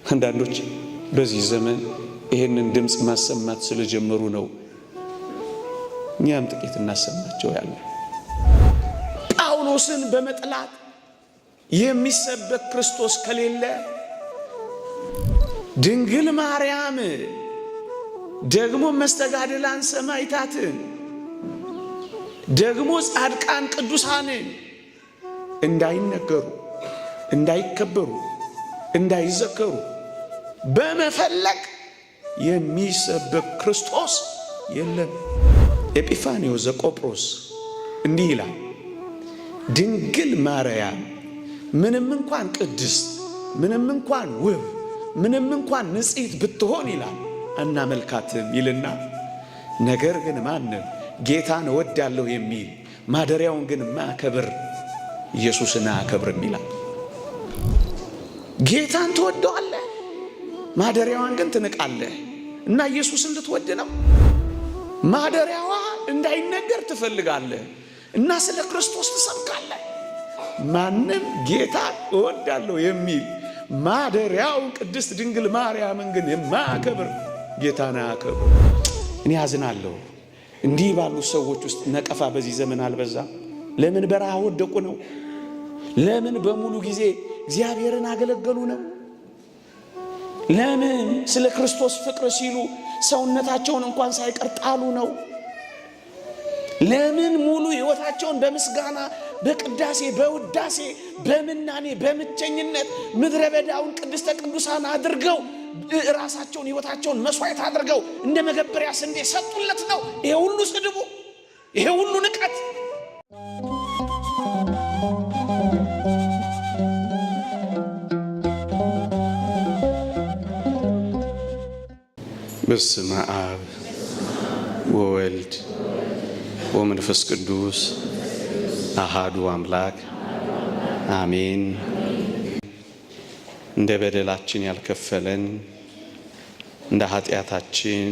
አንዳንዶች በዚህ ዘመን ይህንን ድምፅ ማሰማት ስለጀመሩ ነው። እኛም ጥቂት እናሰማቸው ያለ ጳውሎስን በመጥላት የሚሰበክ ክርስቶስ ከሌለ ድንግል ማርያም ደግሞ መስተጋድላን ሰማዕታትን ደግሞ ጻድቃን ቅዱሳንን እንዳይነገሩ፣ እንዳይከበሩ፣ እንዳይዘከሩ በመፈለግ የሚሰበክ ክርስቶስ የለም። ኤጲፋኒዎስ ዘቆጵሮስ እንዲህ ይላል፣ ድንግል ማርያም ምንም እንኳን ቅድስት፣ ምንም እንኳን ውብ፣ ምንም እንኳን ንጽሕት ብትሆን ይላል አናመልካትም ይልና፣ ነገር ግን ማንም ጌታን እወዳለሁ የሚል ማደሪያውን ግን ማከብር ኢየሱስን አያከብርም ይላል። ጌታን ትወደዋለህ፣ ማደሪያዋን ግን ትንቃለህ። እና ኢየሱስን ልትወድ ነው። ማደሪያዋ እንዳይነገር ትፈልጋለህ እና ስለ ክርስቶስ ትሰብካለህ። ማንም ጌታን እወዳለሁ የሚል ማደሪያውን ቅድስት ድንግል ማርያምን ግን የማያከብር ጌታን አያከብር። እኔ አዝናለሁ። እንዲህ ባሉ ሰዎች ውስጥ ነቀፋ በዚህ ዘመን አልበዛም? ለምን በረሃ ወደቁ ነው? ለምን በሙሉ ጊዜ እግዚአብሔርን አገለገሉ ነው? ለምን ስለ ክርስቶስ ፍቅር ሲሉ ሰውነታቸውን እንኳን ሳይቀር ጣሉ ነው? ለምን ሙሉ ሕይወታቸውን በምስጋና በቅዳሴ በውዳሴ በምናኔ በምቸኝነት ምድረ በዳውን ቅድስተ ቅዱሳን አድርገው ራሳቸውን ሕይወታቸውን መስዋዕት አድርገው እንደ መገበሪያ ስንዴ ሰጡለት ነው? ይሄ ሁሉ ስድቡ፣ ይሄ ሁሉ ንቀት። በስመ አብ ወወልድ ወመንፈስ ቅዱስ አሃዱ አምላክ አሜን። እንደ በደላችን ያልከፈለን፣ እንደ ኃጢአታችን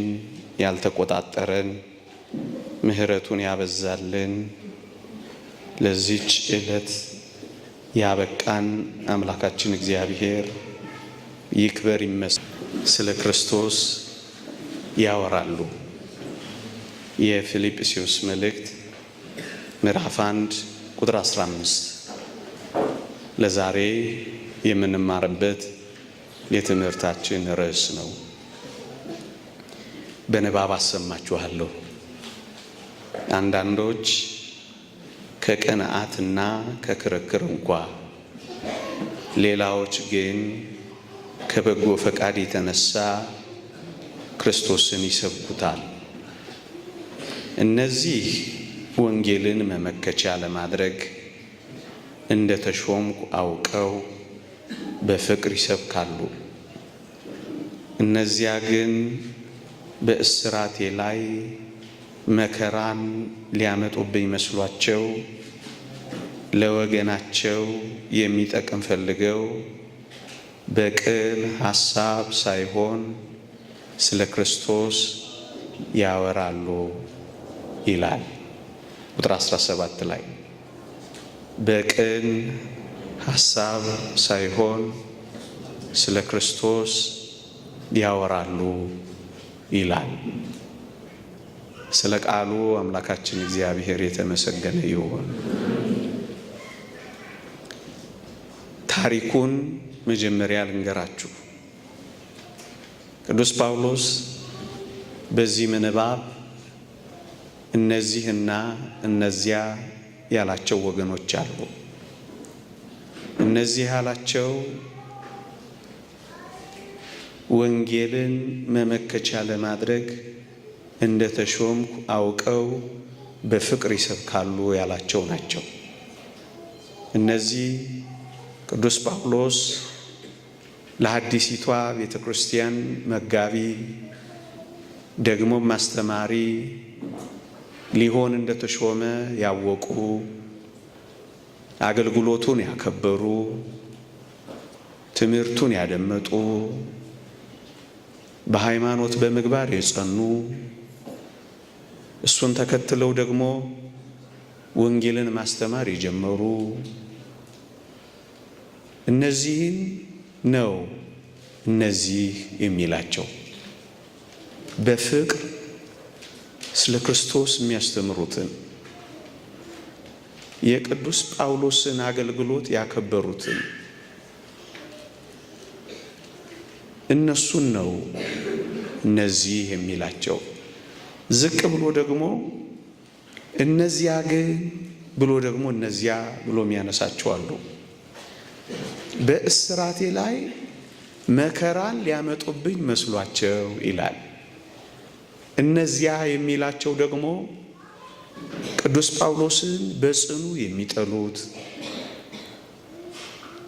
ያልተቆጣጠረን፣ ምሕረቱን ያበዛልን፣ ለዚች ዕለት ያበቃን አምላካችን እግዚአብሔር ይክበር ይመስገን። ስለ ክርስቶስ ያወራሉ። የፊልጵስዩስ መልእክት ምዕራፍ 1 ቁጥር 15 ለዛሬ የምንማርበት የትምህርታችን ርዕስ ነው። በንባብ አሰማችኋለሁ። አንዳንዶች ከቅንዓትና ከክርክር እንኳ፣ ሌላዎች ግን ከበጎ ፈቃድ የተነሳ ክርስቶስን ይሰብኩታል። እነዚህ ወንጌልን መመከቻ ለማድረግ እንደ ተሾምኩ አውቀው በፍቅር ይሰብካሉ። እነዚያ ግን በእስራቴ ላይ መከራን ሊያመጡብኝ መስሏቸው ለወገናቸው የሚጠቅም ፈልገው በቅን ሐሳብ ሳይሆን ስለ ክርስቶስ ያወራሉ ይላል። ቁጥር 17 ላይ በቅን ሐሳብ ሳይሆን ስለ ክርስቶስ ያወራሉ ይላል። ስለ ቃሉ አምላካችን እግዚአብሔር የተመሰገነ ይሁን። ታሪኩን መጀመሪያ ልንገራችሁ። ቅዱስ ጳውሎስ በዚህ ምንባብ እነዚህና እነዚያ ያላቸው ወገኖች አሉ። እነዚህ ያላቸው ወንጌልን መመከቻ ለማድረግ እንደ ተሾምኩ አውቀው በፍቅር ይሰብካሉ ያላቸው ናቸው። እነዚህ ቅዱስ ጳውሎስ ለሐዲሲቷ ቤተ ክርስቲያን መጋቢ ደግሞም አስተማሪ ሊሆን እንደተሾመ ያወቁ፣ አገልግሎቱን ያከበሩ፣ ትምህርቱን ያደመጡ፣ በሃይማኖት በምግባር የጸኑ፣ እሱን ተከትለው ደግሞ ወንጌልን ማስተማር የጀመሩ እነዚህን ነው። እነዚህ የሚላቸው። በፍቅር ስለ ክርስቶስ የሚያስተምሩትን፣ የቅዱስ ጳውሎስን አገልግሎት ያከበሩትን እነሱን ነው እነዚህ የሚላቸው። ዝቅ ብሎ ደግሞ እነዚያ ግን ብሎ ደግሞ እነዚያ ብሎ የሚያነሳቸው አሉ። በእስራቴ ላይ መከራን ሊያመጡብኝ መስሏቸው ይላል። እነዚያ የሚላቸው ደግሞ ቅዱስ ጳውሎስን በጽኑ የሚጠሉት፣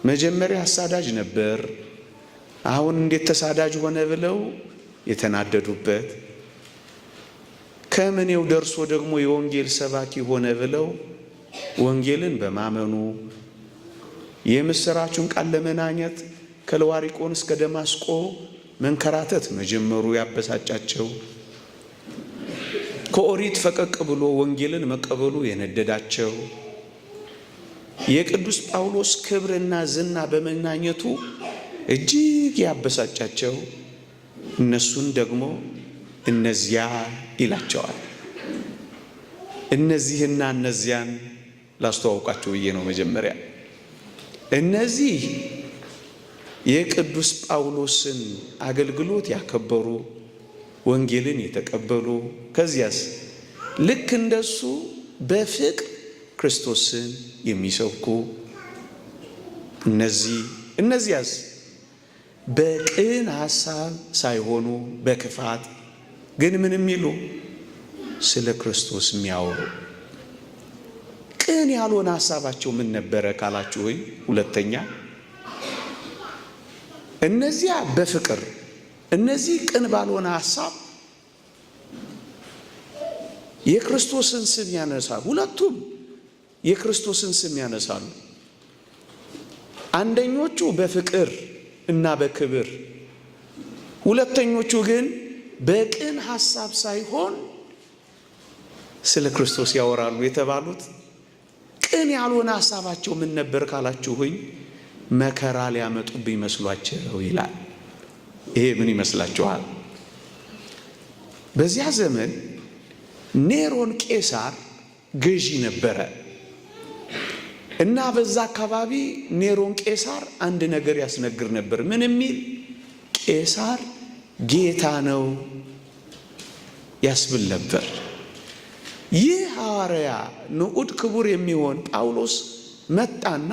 መጀመሪያ አሳዳጅ ነበር፣ አሁን እንዴት ተሳዳጅ ሆነ ብለው የተናደዱበት፣ ከምኔው ደርሶ ደግሞ የወንጌል ሰባኪ ሆነ ብለው ወንጌልን በማመኑ የምስራቹን ቃል ለመናኘት ከልዋሪቆን እስከ ደማስቆ መንከራተት መጀመሩ ያበሳጫቸው፣ ከኦሪት ፈቀቅ ብሎ ወንጌልን መቀበሉ የነደዳቸው፣ የቅዱስ ጳውሎስ ክብርና ዝና በመናኘቱ እጅግ ያበሳጫቸው እነሱን ደግሞ እነዚያ ይላቸዋል። እነዚህና እነዚያን ላስተዋውቃቸው ብዬ ነው። መጀመሪያ እነዚህ የቅዱስ ጳውሎስን አገልግሎት ያከበሩ፣ ወንጌልን የተቀበሉ፣ ከዚያስ ልክ እንደሱ በፍቅር ክርስቶስን የሚሰብኩ እነዚህ፣ እነዚያስ በቅን ሐሳብ ሳይሆኑ በክፋት ግን ምን የሚሉ ስለ ክርስቶስ የሚያወሩ። ቅን ያልሆነ ሐሳባቸው ምን ነበረ ካላችሁ፣ ወይ ሁለተኛ እነዚያ በፍቅር፣ እነዚህ ቅን ባልሆነ ሐሳብ የክርስቶስን ስም ያነሳሉ። ሁለቱም የክርስቶስን ስም ያነሳሉ። አንደኞቹ በፍቅር እና በክብር፣ ሁለተኞቹ ግን በቅን ሐሳብ ሳይሆን ስለ ክርስቶስ ያወራሉ የተባሉት ቅን ያልሆነ ሐሳባቸው ምን ነበር ካላችሁኝ፣ መከራ ሊያመጡብኝ መስሏቸው ይላል። ይሄ ምን ይመስላችኋል? በዚያ ዘመን ኔሮን ቄሳር ገዢ ነበረ እና በዛ አካባቢ ኔሮን ቄሳር አንድ ነገር ያስነግር ነበር። ምን የሚል? ቄሳር ጌታ ነው ያስብል ነበር። ይህ ሐዋርያ ንዑድ ክቡር የሚሆን ጳውሎስ መጣና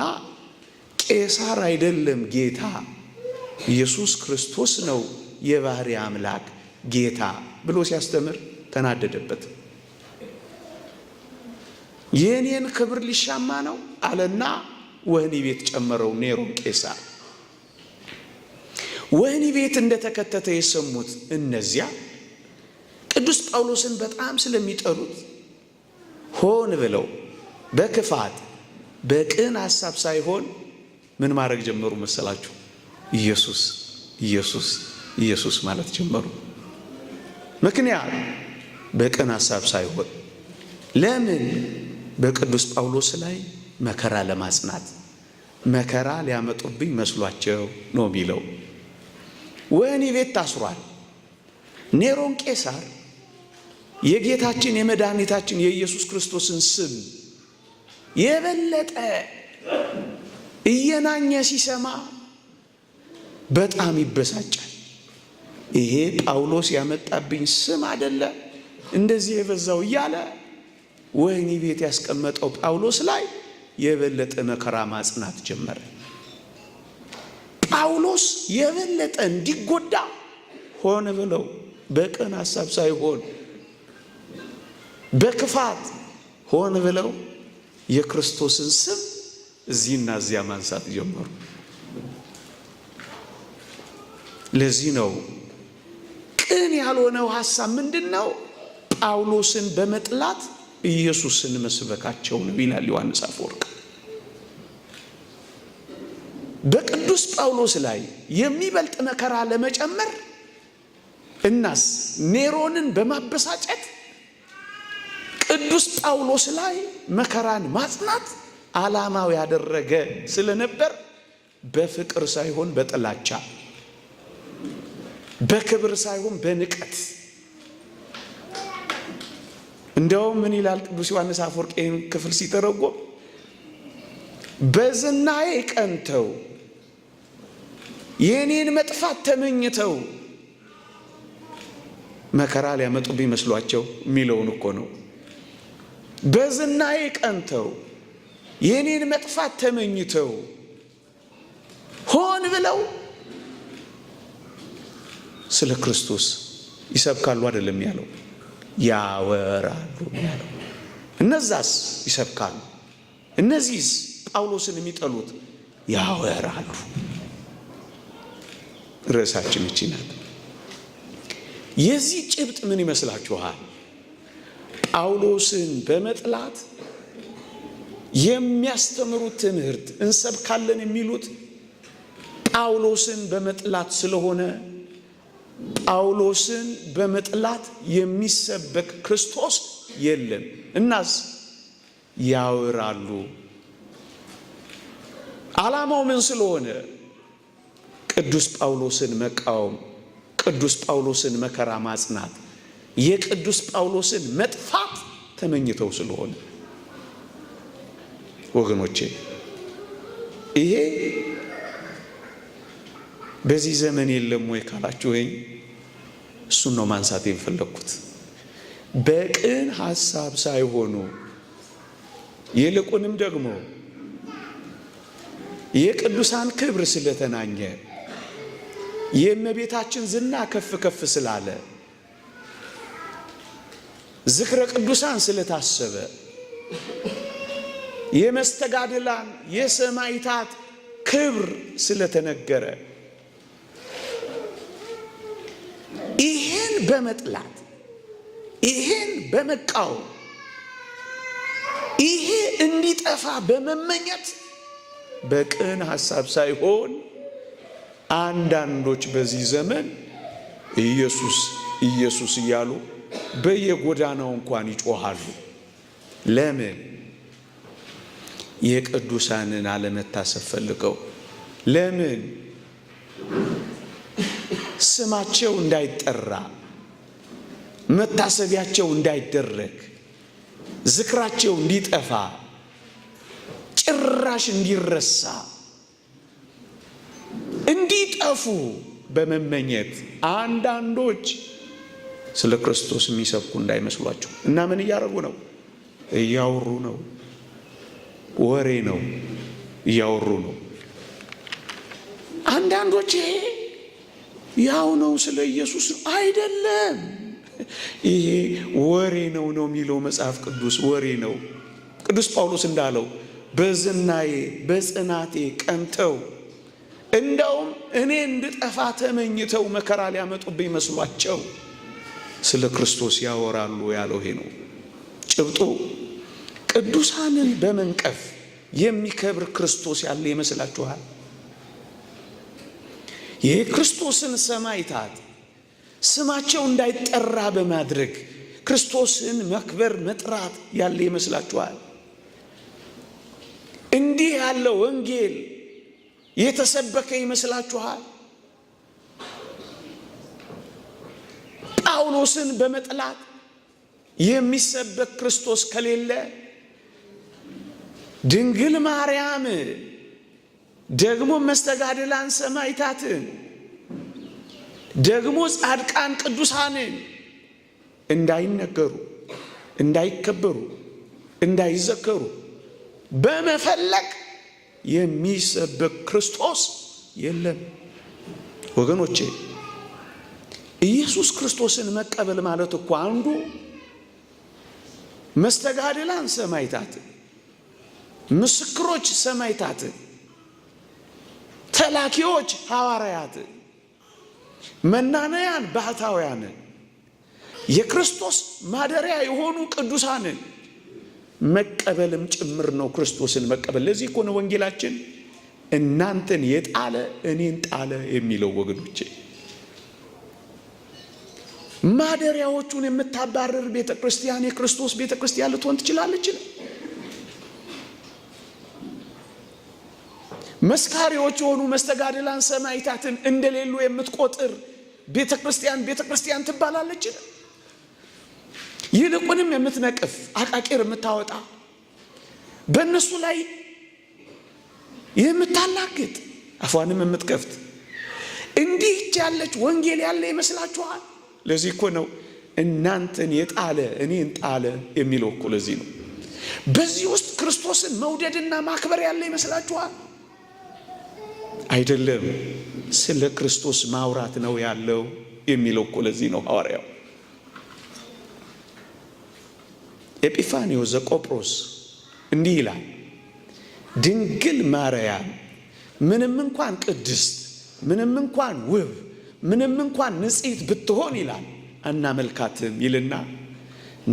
ቄሳር አይደለም ጌታ፣ ኢየሱስ ክርስቶስ ነው የባህሪ አምላክ ጌታ ብሎ ሲያስተምር ተናደደበት። የእኔን ክብር ሊሻማ ነው አለና ወህኒ ቤት ጨመረው ኔሮን ቄሳር። ወህኒ ቤት እንደተከተተ የሰሙት እነዚያ ቅዱስ ጳውሎስን በጣም ስለሚጠሉት ሆን ብለው በክፋት በቅን ሐሳብ ሳይሆን ምን ማድረግ ጀመሩ መሰላችሁ? ኢየሱስ ኢየሱስ ኢየሱስ ማለት ጀመሩ። ምክንያት በቅን ሐሳብ ሳይሆን ለምን? በቅዱስ ጳውሎስ ላይ መከራ ለማጽናት፣ መከራ ሊያመጡብኝ መስሏቸው ነው የሚለው። ወህኒ ቤት ታስሯል። ኔሮን ቄሳር የጌታችን የመድኃኒታችን የኢየሱስ ክርስቶስን ስም የበለጠ እየናኘ ሲሰማ በጣም ይበሳጫል። ይሄ ጳውሎስ ያመጣብኝ ስም አደለ እንደዚህ የበዛው እያለ ወህኒ ቤት ያስቀመጠው ጳውሎስ ላይ የበለጠ መከራ ማጽናት ጀመረ። ጳውሎስ የበለጠ እንዲጎዳ ሆነ ብለው በቅን ሐሳብ ሳይሆን በክፋት ሆን ብለው የክርስቶስን ስም እዚህና እዚያ ማንሳት ጀመሩ። ለዚህ ነው ቅን ያልሆነው ሐሳብ ምንድን ነው? ጳውሎስን በመጥላት ኢየሱስን መስበካቸው ነው ይላል ዮሐንስ አፈወርቅ። በቅዱስ ጳውሎስ ላይ የሚበልጥ መከራ ለመጨመር እናስ ኔሮንን በማበሳጨት ቅዱስ ጳውሎስ ላይ መከራን ማጽናት ዓላማው ያደረገ ስለነበር በፍቅር ሳይሆን በጥላቻ፣ በክብር ሳይሆን በንቀት። እንደውም ምን ይላል ቅዱስ ዮሐንስ አፈወርቅ ይህን ክፍል ሲተረጎም፣ በዝናዬ ቀንተው የእኔን መጥፋት ተመኝተው መከራ ሊያመጡብኝ መስሏቸው የሚለውን እኮ ነው። በዝናዬ ቀንተው የእኔን መጥፋት ተመኝተው ሆን ብለው ስለ ክርስቶስ ይሰብካሉ አይደለም ያለው፣ ያወራሉ ያለው። እነዛስ ይሰብካሉ፣ እነዚህስ ጳውሎስን የሚጠሉት ያወራሉ። ርዕሳችን ይቺ ናት። የዚህ ጭብጥ ምን ይመስላችኋል? ጳውሎስን በመጥላት የሚያስተምሩት ትምህርት እንሰብካለን የሚሉት ጳውሎስን በመጥላት ስለሆነ ጳውሎስን በመጥላት የሚሰበክ ክርስቶስ የለም። እናስ ያወራሉ። ዓላማው ምን ስለሆነ? ቅዱስ ጳውሎስን መቃወም፣ ቅዱስ ጳውሎስን መከራ ማጽናት፣ የቅዱስ ጳውሎስን መጥፋት ተመኝተው ስለሆነ ወገኖቼ ይሄ በዚህ ዘመን የለም ወይ ካላችሁ፣ እሱን ነው ማንሳት የፈለግኩት። በቅን ሐሳብ ሳይሆኑ ይልቁንም ደግሞ የቅዱሳን ክብር ስለተናኘ፣ የእመቤታችን ዝና ከፍ ከፍ ስላለ፣ ዝክረ ቅዱሳን ስለታሰበ፣ የመስተጋድላን የሰማዕታት ክብር ስለተነገረ፣ ይህን በመጥላት፣ ይህን በመቃወም፣ ይሄ እንዲጠፋ በመመኘት በቅን ሐሳብ ሳይሆን አንዳንዶች በዚህ ዘመን ኢየሱስ ኢየሱስ እያሉ በየጎዳናው እንኳን ይጮሃሉ። ለምን? የቅዱሳንን አለመታሰብ ፈልገው። ለምን? ስማቸው እንዳይጠራ፣ መታሰቢያቸው እንዳይደረግ፣ ዝክራቸው እንዲጠፋ፣ ጭራሽ እንዲረሳ፣ እንዲጠፉ በመመኘት አንዳንዶች ስለ ክርስቶስ የሚሰብኩ እንዳይመስሏቸው። እና ምን እያደረጉ ነው? እያወሩ ነው። ወሬ ነው፣ እያወሩ ነው። አንዳንዶች ይሄ ያው ነው ስለ ኢየሱስ ነው። አይደለም፣ ይሄ ወሬ ነው ነው የሚለው መጽሐፍ ቅዱስ፣ ወሬ ነው። ቅዱስ ጳውሎስ እንዳለው በዝናዬ በጽናቴ ቀንተው እንደውም እኔ እንድጠፋ ተመኝተው መከራ ሊያመጡብኝ መስሏቸው ስለ ክርስቶስ ያወራሉ ያለው ይሄ ነው ጭብጡ። ቅዱሳንን በመንቀፍ የሚከብር ክርስቶስ ያለ ይመስላችኋል? የክርስቶስን ሰማዕታት ስማቸው እንዳይጠራ በማድረግ ክርስቶስን መክበር መጥራት ያለ ይመስላችኋል? እንዲህ ያለ ወንጌል የተሰበከ ይመስላችኋል? ጳውሎስን በመጥላት የሚሰበክ ክርስቶስ ከሌለ፣ ድንግል ማርያም ደግሞ መስተጋድላን ሰማዕታትን ደግሞ ጻድቃን ቅዱሳንን እንዳይነገሩ፣ እንዳይከበሩ፣ እንዳይዘከሩ በመፈለግ የሚሰበክ ክርስቶስ የለም። ወገኖቼ፣ ኢየሱስ ክርስቶስን መቀበል ማለት እኮ አንዱ መስተጋድላን ሰማዕታትን፣ ምስክሮች ሰማዕታትን፣ ተላኪዎች ሐዋርያትን፣ መናነያን ባህታውያንን፣ የክርስቶስ ማደሪያ የሆኑ ቅዱሳንን መቀበልም ጭምር ነው። ክርስቶስን መቀበል። ለዚህ እኮ ነው ወንጌላችን እናንተን የጣለ እኔን ጣለ የሚለው ወገኖቼ። ማደሪያዎቹን የምታባረር ቤተ ክርስቲያን የክርስቶስ ቤተ ክርስቲያን ልትሆን ትችላለች? መስካሪዎች የሆኑ መስተጋድላን ሰማዕታትን እንደሌሉ የምትቆጥር ቤተ ክርስቲያን ቤተ ክርስቲያን ትባላለችን? ይልቁንም የምትነቅፍ፣ አቃቂር የምታወጣ፣ በእነሱ ላይ የምታላግጥ፣ አፏንም የምትከፍት እንዲህ ያለች ወንጌል ያለ ይመስላችኋል? ለዚህ እኮ ነው እናንተን የጣለ እኔን ጣለ የሚለው እኮ ለዚህ ነው። በዚህ ውስጥ ክርስቶስን መውደድና ማክበር ያለ ይመስላችኋል? አይደለም። ስለ ክርስቶስ ማውራት ነው ያለው የሚለው እኮ ለዚህ ነው ሐዋርያው። ኤጲፋኒዎስ ዘቆጵሮስ እንዲህ ይላል፣ ድንግል ማርያም ምንም እንኳን ቅድስት፣ ምንም እንኳን ውብ፣ ምንም እንኳን ንጽሕት ብትሆን ይላል አናመልካትም ይልና፣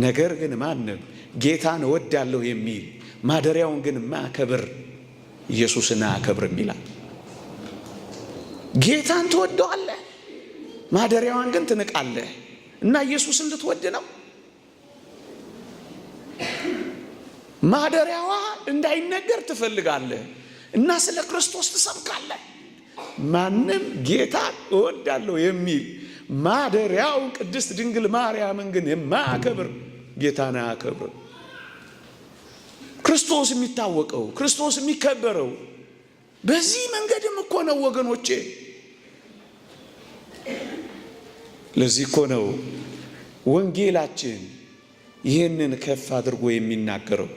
ነገር ግን ማንም ጌታን እወዳለሁ የሚል ማደሪያውን ግን ማከብር ኢየሱስን አያከብርም ይላል። ጌታን ትወደዋለህ፣ ማደሪያዋን ግን ትንቃለህ። እና ኢየሱስን ልትወድ ነው። ማደሪያዋ እንዳይነገር ትፈልጋለህ እና ስለ ክርስቶስ ትሰብካለህ። ማንም ጌታን እወዳለሁ የሚል ማደሪያውን ቅድስት ድንግል ማርያምን ግን የማያከብር ጌታን አያከብርም። ክርስቶስ የሚታወቀው ክርስቶስ የሚከበረው በዚህ መንገድም እኮ ነው ወገኖቼ። ለዚህ እኮ ነው ወንጌላችን ይህንን ከፍ አድርጎ የሚናገረው።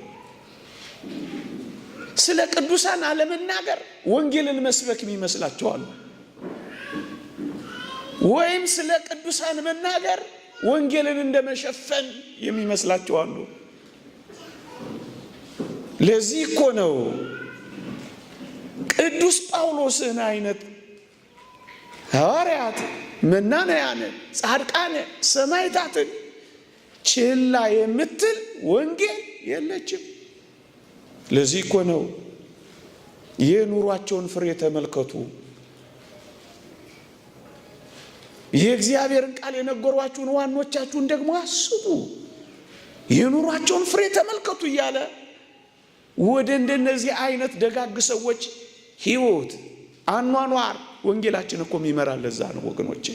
ስለ ቅዱሳን አለመናገር ወንጌልን መስበክ ይመስላቸዋል፣ ወይም ስለ ቅዱሳን መናገር ወንጌልን እንደመሸፈን የሚመስላቸው አሉ። ለዚህ እኮ ነው ቅዱስ ጳውሎስን አይነት ሐዋርያት፣ መናንያንን፣ ጻድቃንን፣ ሰማዕታትን ችላ የምትል ወንጌል የለችም። ለዚህ እኮ ነው የኑሯቸውን ፍሬ ተመልከቱ፣ የእግዚአብሔርን ቃል የነገሯችሁን ዋኖቻችሁን ደግሞ አስቡ፣ የኑሯቸውን ፍሬ ተመልከቱ እያለ ወደ እንደነዚህ አይነት ደጋግ ሰዎች ሕይወት አኗኗር ወንጌላችን እኮ የሚመራ ለዛ ነው ወገኖቼ።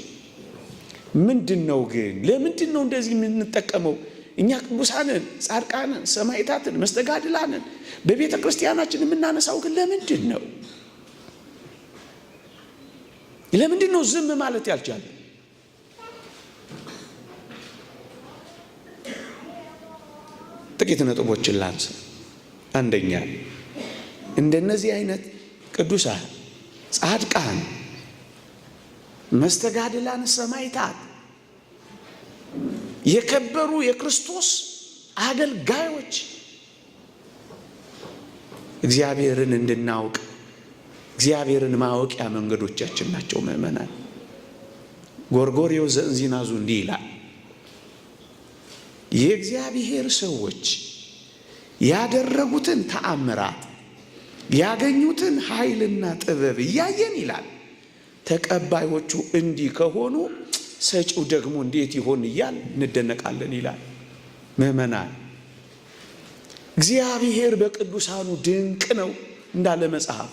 ምንድን ነው ግን ለምንድን ነው እንደዚህ የምንጠቀመው? እኛ ቅዱሳንን፣ ጻድቃንን፣ ሰማዕታትን፣ መስተጋድላንን በቤተ ክርስቲያናችን የምናነሳው ግን ለምንድን ነው? ለምንድን ነው ዝም ማለት ያልቻለ? ጥቂት ነጥቦችን ላንሳ። አንደኛ፣ እንደነዚህ አይነት ቅዱሳን፣ ጻድቃን፣ መስተጋድላን፣ ሰማዕታት የከበሩ የክርስቶስ አገልጋዮች እግዚአብሔርን እንድናውቅ እግዚአብሔርን ማወቂያ መንገዶቻችን ናቸው። ምእመናን፣ ጎርጎርዮስ ዘእንዚናዙ እንዲህ ይላል፣ የእግዚአብሔር ሰዎች ያደረጉትን ተአምራት ያገኙትን ኃይልና ጥበብ እያየን ይላል፣ ተቀባዮቹ እንዲህ ከሆኑ ሰጪው ደግሞ እንዴት ይሆን እያል እንደነቃለን ይላል። ምእመናን፣ እግዚአብሔር በቅዱሳኑ ድንቅ ነው እንዳለ መጽሐፍ፣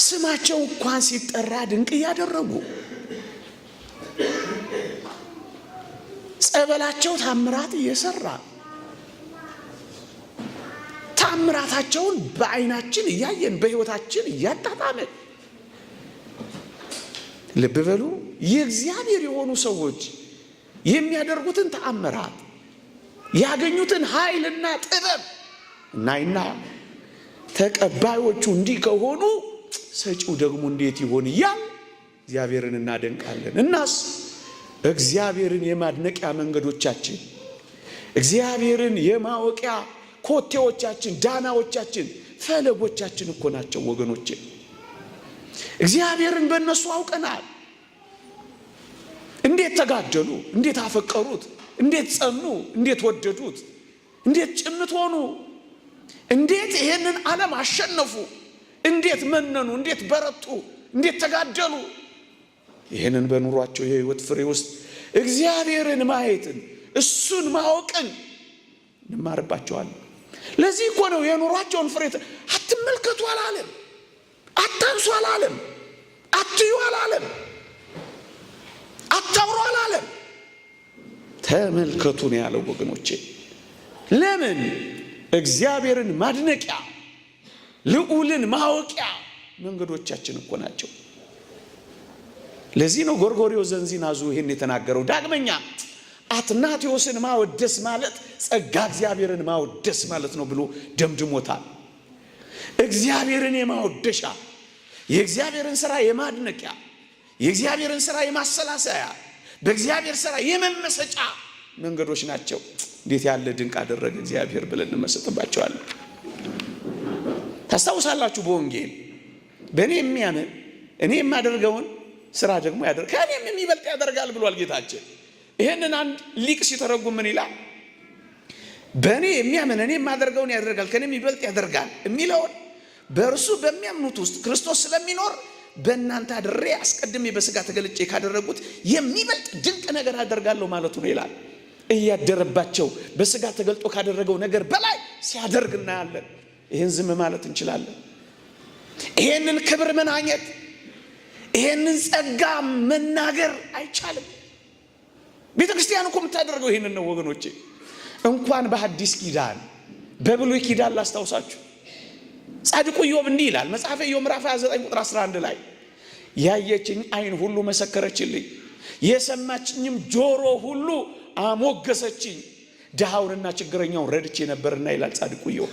ስማቸው እንኳን ሲጠራ ድንቅ እያደረጉ ጸበላቸው ታምራት እየሰራ ታምራታቸውን በዓይናችን እያየን በሕይወታችን እያጣጣምን፣ ልብ በሉ፣ የእግዚአብሔር የሆኑ ሰዎች የሚያደርጉትን ተአምራት ያገኙትን ኃይልና ጥበብ እናይና ተቀባዮቹ እንዲህ ከሆኑ ሰጪው ደግሞ እንዴት ይሆን እያል እግዚአብሔርን እናደንቃለን። እናስ እግዚአብሔርን የማድነቂያ መንገዶቻችን፣ እግዚአብሔርን የማወቂያ ኮቴዎቻችን፣ ዳናዎቻችን፣ ፈለጎቻችን እኮ ናቸው ወገኖቼ። እግዚአብሔርን በእነሱ አውቀናል። እንዴት ተጋደሉ፣ እንዴት አፈቀሩት፣ እንዴት ጸኑ፣ እንዴት ወደዱት፣ እንዴት ጭምት ሆኑ፣ እንዴት ይሄንን ዓለም አሸነፉ፣ እንዴት መነኑ፣ እንዴት በረቱ፣ እንዴት ተጋደሉ። ይህንን በኑሯቸው የሕይወት ፍሬ ውስጥ እግዚአብሔርን ማየትን እሱን ማወቅን እንማርባቸዋለን። ለዚህ እኮ ነው የኑሯቸውን ፍሬ አትመልከቱ አላለም፣ አታንሱ አላለም፣ አትዩ አላለም። አላለም። አታውሩ አላለም። ተመልከቱ ነው ያለው ወገኖቼ። ለምን? እግዚአብሔርን ማድነቂያ ልዑልን ማወቂያ መንገዶቻችን እኮ ናቸው። ለዚህ ነው ጎርጎርዮስ ዘንዚናዙ ይህን የተናገረው። ዳግመኛ አትናቴዎስን ማወደስ ማለት ጸጋ እግዚአብሔርን ማወደስ ማለት ነው ብሎ ደምድሞታል። እግዚአብሔርን የማወደሻ፣ የእግዚአብሔርን ስራ የማድነቂያ፣ የእግዚአብሔርን ስራ የማሰላሰያ፣ በእግዚአብሔር ስራ የመመሰጫ መንገዶች ናቸው። እንዴት ያለ ድንቅ አደረገ እግዚአብሔር ብለን እንመሰጥባቸዋለን። ታስታውሳላችሁ፣ በወንጌል በእኔ የሚያምን እኔ የማደርገውን ስራ ደግሞ ያደርግ ከእኔም የሚበልጥ ያደርጋል ብሏል ጌታችን። ይህንን አንድ ሊቅ ሲተረጉም ምን ይላል? በእኔ የሚያምን እኔ የማደርገውን ያደርጋል ከእኔ የሚበልጥ ያደርጋል የሚለውን በእርሱ በሚያምኑት ውስጥ ክርስቶስ ስለሚኖር በእናንተ አድሬ አስቀድሜ በስጋ ተገልጬ ካደረጉት የሚበልጥ ድንቅ ነገር አደርጋለሁ ማለቱ ነው ይላል። እያደረባቸው በስጋ ተገልጦ ካደረገው ነገር በላይ ሲያደርግ እናያለን። ይህን ዝም ማለት እንችላለን። ይሄንን ክብር መናኘት፣ ይሄንን ጸጋ መናገር አይቻልም። ቤተ ክርስቲያን እኮ የምታደርገው ይህንን ነው ወገኖቼ። እንኳን በሐዲስ ኪዳን በብሉይ ኪዳን ላስታውሳችሁ፣ ጻድቁ ኢዮብ እንዲህ ይላል። መጽሐፈ ኢዮብ ምዕራፍ 29 ቁጥር 11 ላይ ያየችኝ ዓይን ሁሉ መሰከረችልኝ፣ የሰማችኝም ጆሮ ሁሉ አሞገሰችኝ። ድሃውንና ችግረኛውን ረድቼ ነበርና ይላል ጻድቁ ኢዮብ።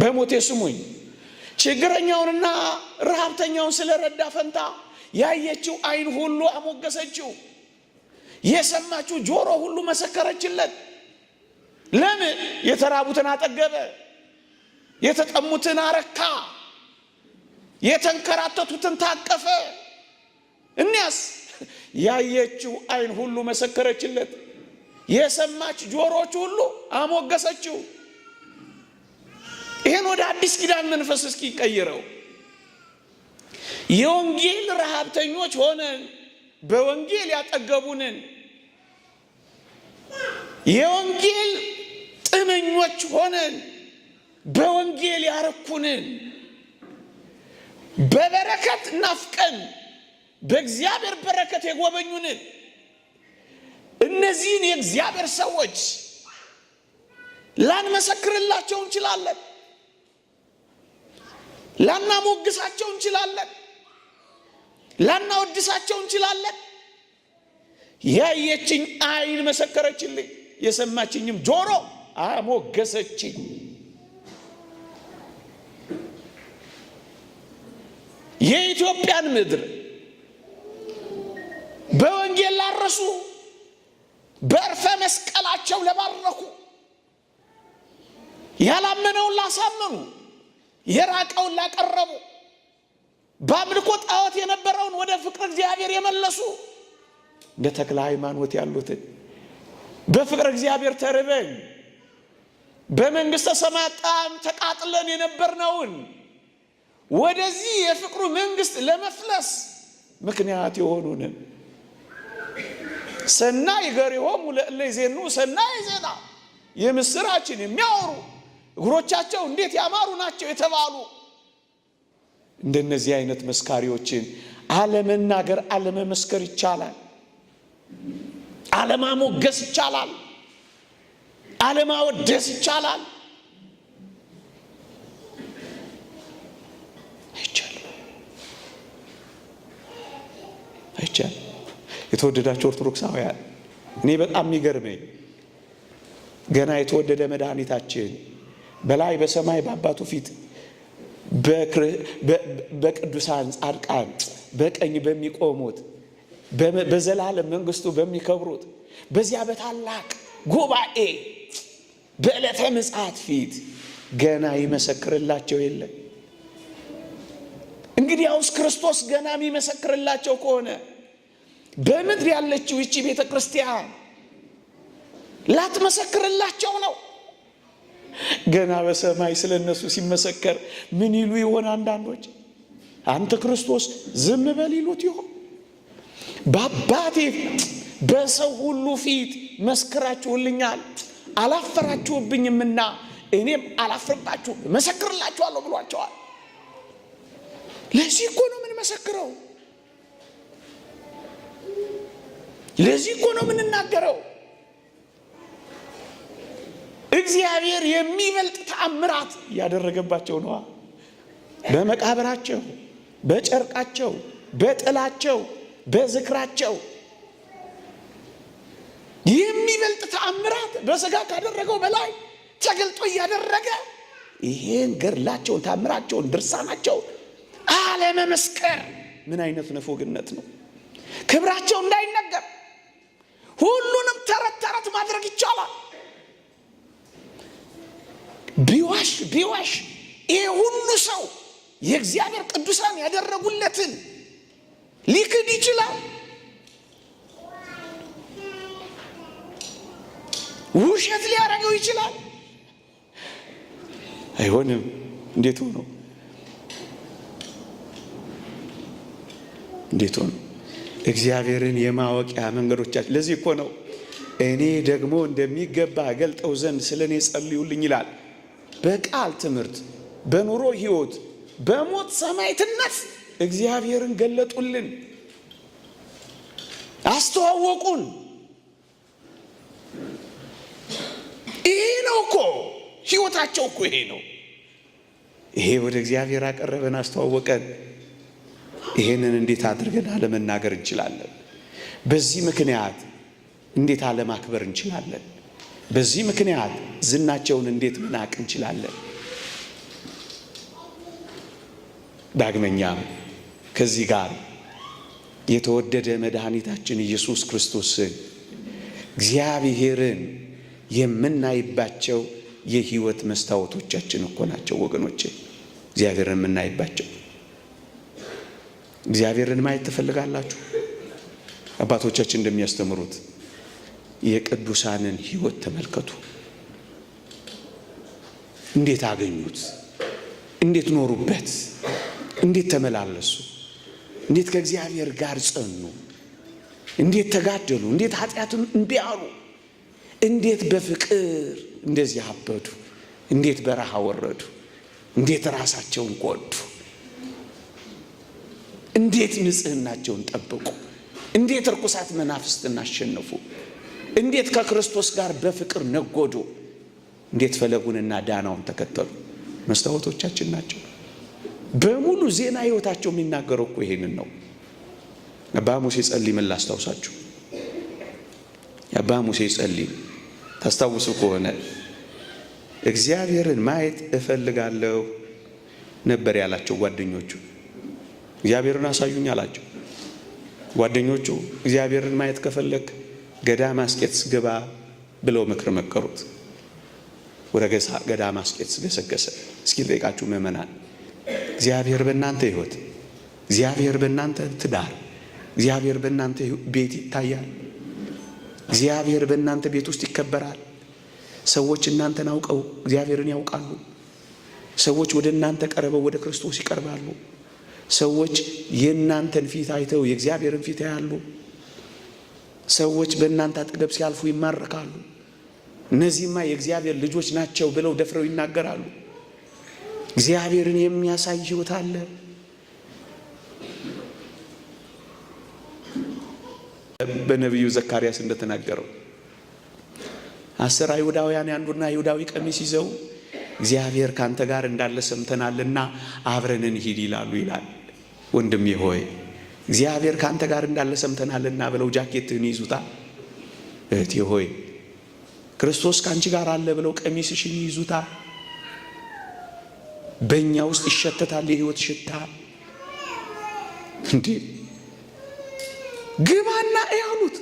በሞቴ ስሙኝ፣ ችግረኛውንና ረሃብተኛውን ስለረዳ ፈንታ ያየችው ዓይን ሁሉ አሞገሰችው፣ የሰማችው ጆሮ ሁሉ መሰከረችለት። ለምን? የተራቡትን አጠገበ፣ የተጠሙትን አረካ፣ የተንከራተቱትን ታቀፈ። እኒያስ ያየችው ዓይን ሁሉ መሰከረችለት፣ የሰማች ጆሮች ሁሉ አሞገሰችው። ይህን ወደ አዲስ ኪዳን መንፈስ እስኪ ቀይረው። የወንጌል ረሃብተኞች ሆነን በወንጌል ያጠገቡንን፣ የወንጌል ጥመኞች ሆነን በወንጌል ያረኩንን፣ በበረከት ናፍቀን በእግዚአብሔር በረከት የጎበኙንን እነዚህን የእግዚአብሔር ሰዎች ላንመሰክርላቸው እንችላለን። ላናሞግሳቸው እንችላለን። ላናወድሳቸው እንችላለን። ያየችኝ ዓይን መሰከረችልኝ፣ የሰማችኝም ጆሮ አሞገሰችኝ። የኢትዮጵያን ምድር በወንጌል ላረሱ፣ በእርፈ መስቀላቸው ለባረኩ፣ ያላመነውን ላሳመኑ፣ የራቀውን ላቀረቡ፣ በአምልኮ ጣዖት የነበረውን ወደ ፍቅር እግዚአብሔር የመለሱ እንደ ተክለ ሃይማኖት ያሉትን በፍቅር እግዚአብሔር ተርበን በመንግሥተ ሰማያት ጣዕም ተቃጥለን የነበርነውን ወደዚህ የፍቅሩ መንግሥት ለመፍለስ ምክንያት የሆኑንን ሰናይ ገሪሆሙ ለእለ ይዜኑ ሰናይ ዜና የምስራችን የሚያወሩ እግሮቻቸው እንዴት ያማሩ ናቸው የተባሉ እንደነዚህ አይነት መስካሪዎችን አለመናገር አለመመስከር ይቻላል። አለማሞገስ ይቻላል። አለማወደስ ይቻላል። አይቻልም፣ አይቻልም። የተወደዳቸው ኦርቶዶክሳውያን፣ እኔ በጣም የሚገርመኝ ገና የተወደደ መድኃኒታችን በላይ በሰማይ በአባቱ ፊት በቅዱሳን ጻድቃን በቀኝ በሚቆሙት በዘላለም መንግስቱ በሚከብሩት በዚያ በታላቅ ጉባኤ በዕለተ ምጽአት ፊት ገና ይመሰክርላቸው የለ። እንግዲያውስ ክርስቶስ ገና የሚመሰክርላቸው ከሆነ በምድር ያለችው ይቺ ቤተ ክርስቲያን ላትመሰክርላቸው ነው። ገና በሰማይ ስለ እነሱ ሲመሰከር ምን ይሉ ይሆን? አንዳንዶች አንተ ክርስቶስ ዝም በል ይሉት ይሆን? በአባቴ በሰው ሁሉ ፊት መስክራችሁልኛል፣ አላፈራችሁብኝምና እኔም አላፍርባችሁም መሰክርላችኋለሁ ብሏቸዋል። ለዚህ እኮ ነው የምንመሰክረው። ለዚህ እኮ ነው የምንናገረው። እግዚአብሔር የሚበልጥ ተአምራት እያደረገባቸው ነዋ። በመቃብራቸው፣ በጨርቃቸው፣ በጥላቸው፣ በዝክራቸው የሚበልጥ ተአምራት በስጋ ካደረገው በላይ ተገልጦ እያደረገ ይሄን ገድላቸውን፣ ታምራቸውን፣ ድርሳናቸውን አለመመስከር ምን አይነት ንፉግነት ነው? ክብራቸው እንዳይነገር ሁሉንም ተረት ተረት ማድረግ ይቻላል። ቢዋሽ ቢዋሽ ይሄ ሁሉ ሰው የእግዚአብሔር ቅዱሳን ያደረጉለትን ሊክድ ይችላል። ውሸት ሊያደርገው ይችላል። አይሆንም። እንዴት ሆኖ እንዴት ሆኖ እግዚአብሔርን የማወቂያ መንገዶቻችን። ለዚህ እኮ ነው እኔ ደግሞ እንደሚገባ ገልጠው ዘንድ ስለ እኔ ጸልዩልኝ ይላል። በቃል ትምህርት፣ በኑሮ ሕይወት፣ በሞት ሰማዕትነት እግዚአብሔርን ገለጡልን፣ አስተዋወቁን። ይሄ ነው እኮ ሕይወታቸው እኮ ይሄ ነው። ይሄ ወደ እግዚአብሔር አቀረበን፣ አስተዋወቀን። ይሄንን እንዴት አድርገን አለመናገር እንችላለን? በዚህ ምክንያት እንዴት አለማክበር እንችላለን? በዚህ ምክንያት ዝናቸውን እንዴት መናቅ እንችላለን? ዳግመኛም ከዚህ ጋር የተወደደ መድኃኒታችን ኢየሱስ ክርስቶስን እግዚአብሔርን የምናይባቸው የሕይወት መስታወቶቻችን እኮ ናቸው ወገኖቼ። እግዚአብሔርን የምናይባቸው። እግዚአብሔርን ማየት ትፈልጋላችሁ? አባቶቻችን እንደሚያስተምሩት የቅዱሳንን ሕይወት ተመልከቱ። እንዴት አገኙት? እንዴት ኖሩበት? እንዴት ተመላለሱ? እንዴት ከእግዚአብሔር ጋር ጸኑ? እንዴት ተጋደሉ? እንዴት ኃጢአትን እምቢ አሉ? እንዴት በፍቅር እንደዚህ አበዱ? እንዴት በረሃ ወረዱ? እንዴት ራሳቸውን ጎዱ? እንዴት ንጽህናቸውን ጠበቁ? እንዴት ርኩሳት መናፍስትን አሸነፉ? እንዴት ከክርስቶስ ጋር በፍቅር ነጎዱ? እንዴት ፈለጉንና ዳናውን ተከተሉ? መስታወቶቻችን ናቸው። በሙሉ ዜና ሕይወታቸው የሚናገረው እኮ ይሄንን ነው። አባ ሙሴ ጸሊምን ላስታውሳችሁ። አባ ሙሴ ጸሊም ታስታውሱ ከሆነ እግዚአብሔርን ማየት እፈልጋለሁ ነበር ያላቸው ጓደኞቹ። እግዚአብሔርን አሳዩኝ አላቸው ጓደኞቹ። እግዚአብሔርን ማየት ከፈለክ ገዳመ አስቄጥስ ግባ ብለው ምክር መከሩት። ወደ ገዳመ አስቄጥስ ገሰገሰ። እስኪ ልጠይቃችሁ ምእመናን፣ እግዚአብሔር በእናንተ ሕይወት፣ እግዚአብሔር በእናንተ ትዳር፣ እግዚአብሔር በእናንተ ቤት ይታያል። እግዚአብሔር በእናንተ ቤት ውስጥ ይከበራል። ሰዎች እናንተን አውቀው እግዚአብሔርን ያውቃሉ። ሰዎች ወደ እናንተ ቀርበው ወደ ክርስቶስ ይቀርባሉ። ሰዎች የእናንተን ፊት አይተው የእግዚአብሔርን ፊት ያያሉ። ሰዎች በእናንተ አጠገብ ሲያልፉ ይማረካሉ። እነዚህማ የእግዚአብሔር ልጆች ናቸው ብለው ደፍረው ይናገራሉ። እግዚአብሔርን የሚያሳይ ሕይወት አለ። በነቢዩ ዘካርያስ እንደተናገረው 10 አይሁዳውያን የአንዱና አይሁዳዊ ቀሚስ ይዘው እግዚአብሔር ካንተ ጋር እንዳለ ሰምተናልና አብረን እንሂድ ይላሉ ይላል። ወንድሜ ሆይ እግዚአብሔር ካንተ ጋር እንዳለ ሰምተናልና ብለው ጃኬትህን ይይዙታል። እህቴ ሆይ ክርስቶስ ካንቺ ጋር አለ ብለው ቀሚስሽን ይይዙታል። በእኛ ውስጥ ይሸተታል የህይወት ሽታ። እንዴ ግባና ያሉት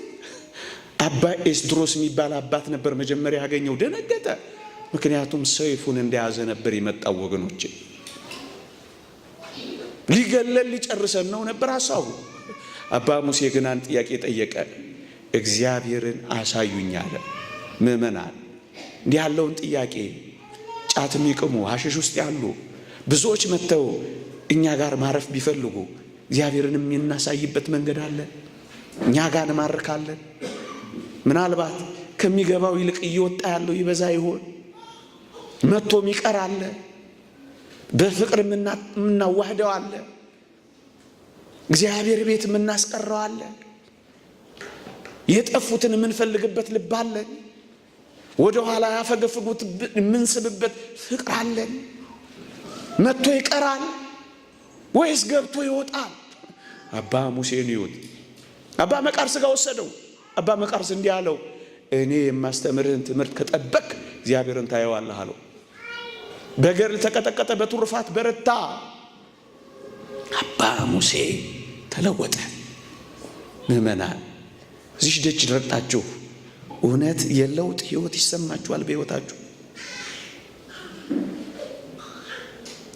አባ ኤስድሮስ የሚባል አባት ነበር መጀመሪያ ያገኘው። ደነገጠ። ምክንያቱም ሰይፉን እንደያዘ ነበር የመጣው። ወገኖቼ ሊገለን ሊጨርሰን ነው ነበር ሀሳቡ። አባ ሙሴ ግን አንድ ጥያቄ ጠየቀ። እግዚአብሔርን አሳዩኝ አለ። ምእመናን እንዲህ ያለውን ጥያቄ ጫት የሚቅሙ ሐሽሽ ውስጥ ያሉ ብዙዎች መጥተው እኛ ጋር ማረፍ ቢፈልጉ እግዚአብሔርን የምናሳይበት መንገድ አለ። እኛ ጋር እንማርካለን። ምናልባት ከሚገባው ይልቅ እየወጣ ያለው ይበዛ ይሆን? መጥቶም ይቀር አለ። በፍቅር የምናዋህደው አለ። እግዚአብሔር ቤት የምናስቀረው አለ። የጠፉትን የምንፈልግበት ልብ አለን። ወደ ኋላ ያፈገፍጉት የምንስብበት ፍቅር አለን። መጥቶ ይቀራል ወይስ ገብቶ ይወጣል? አባ ሙሴን ይዩት። አባ መቃርስ ጋር ወሰደው። አባ መቃርስ እንዲህ አለው፣ እኔ የማስተምርህን ትምህርት ከጠበቅ እግዚአብሔርን ታየዋለህ አለው። በገድል ተቀጠቀጠ፣ በትሩፋት በረታ። አባ ሙሴ ተለወጠ። ምዕመናን እዚህ ደጅ ረግጣችሁ እውነት የለውጥ ህይወት ይሰማችኋል በህይወታችሁ።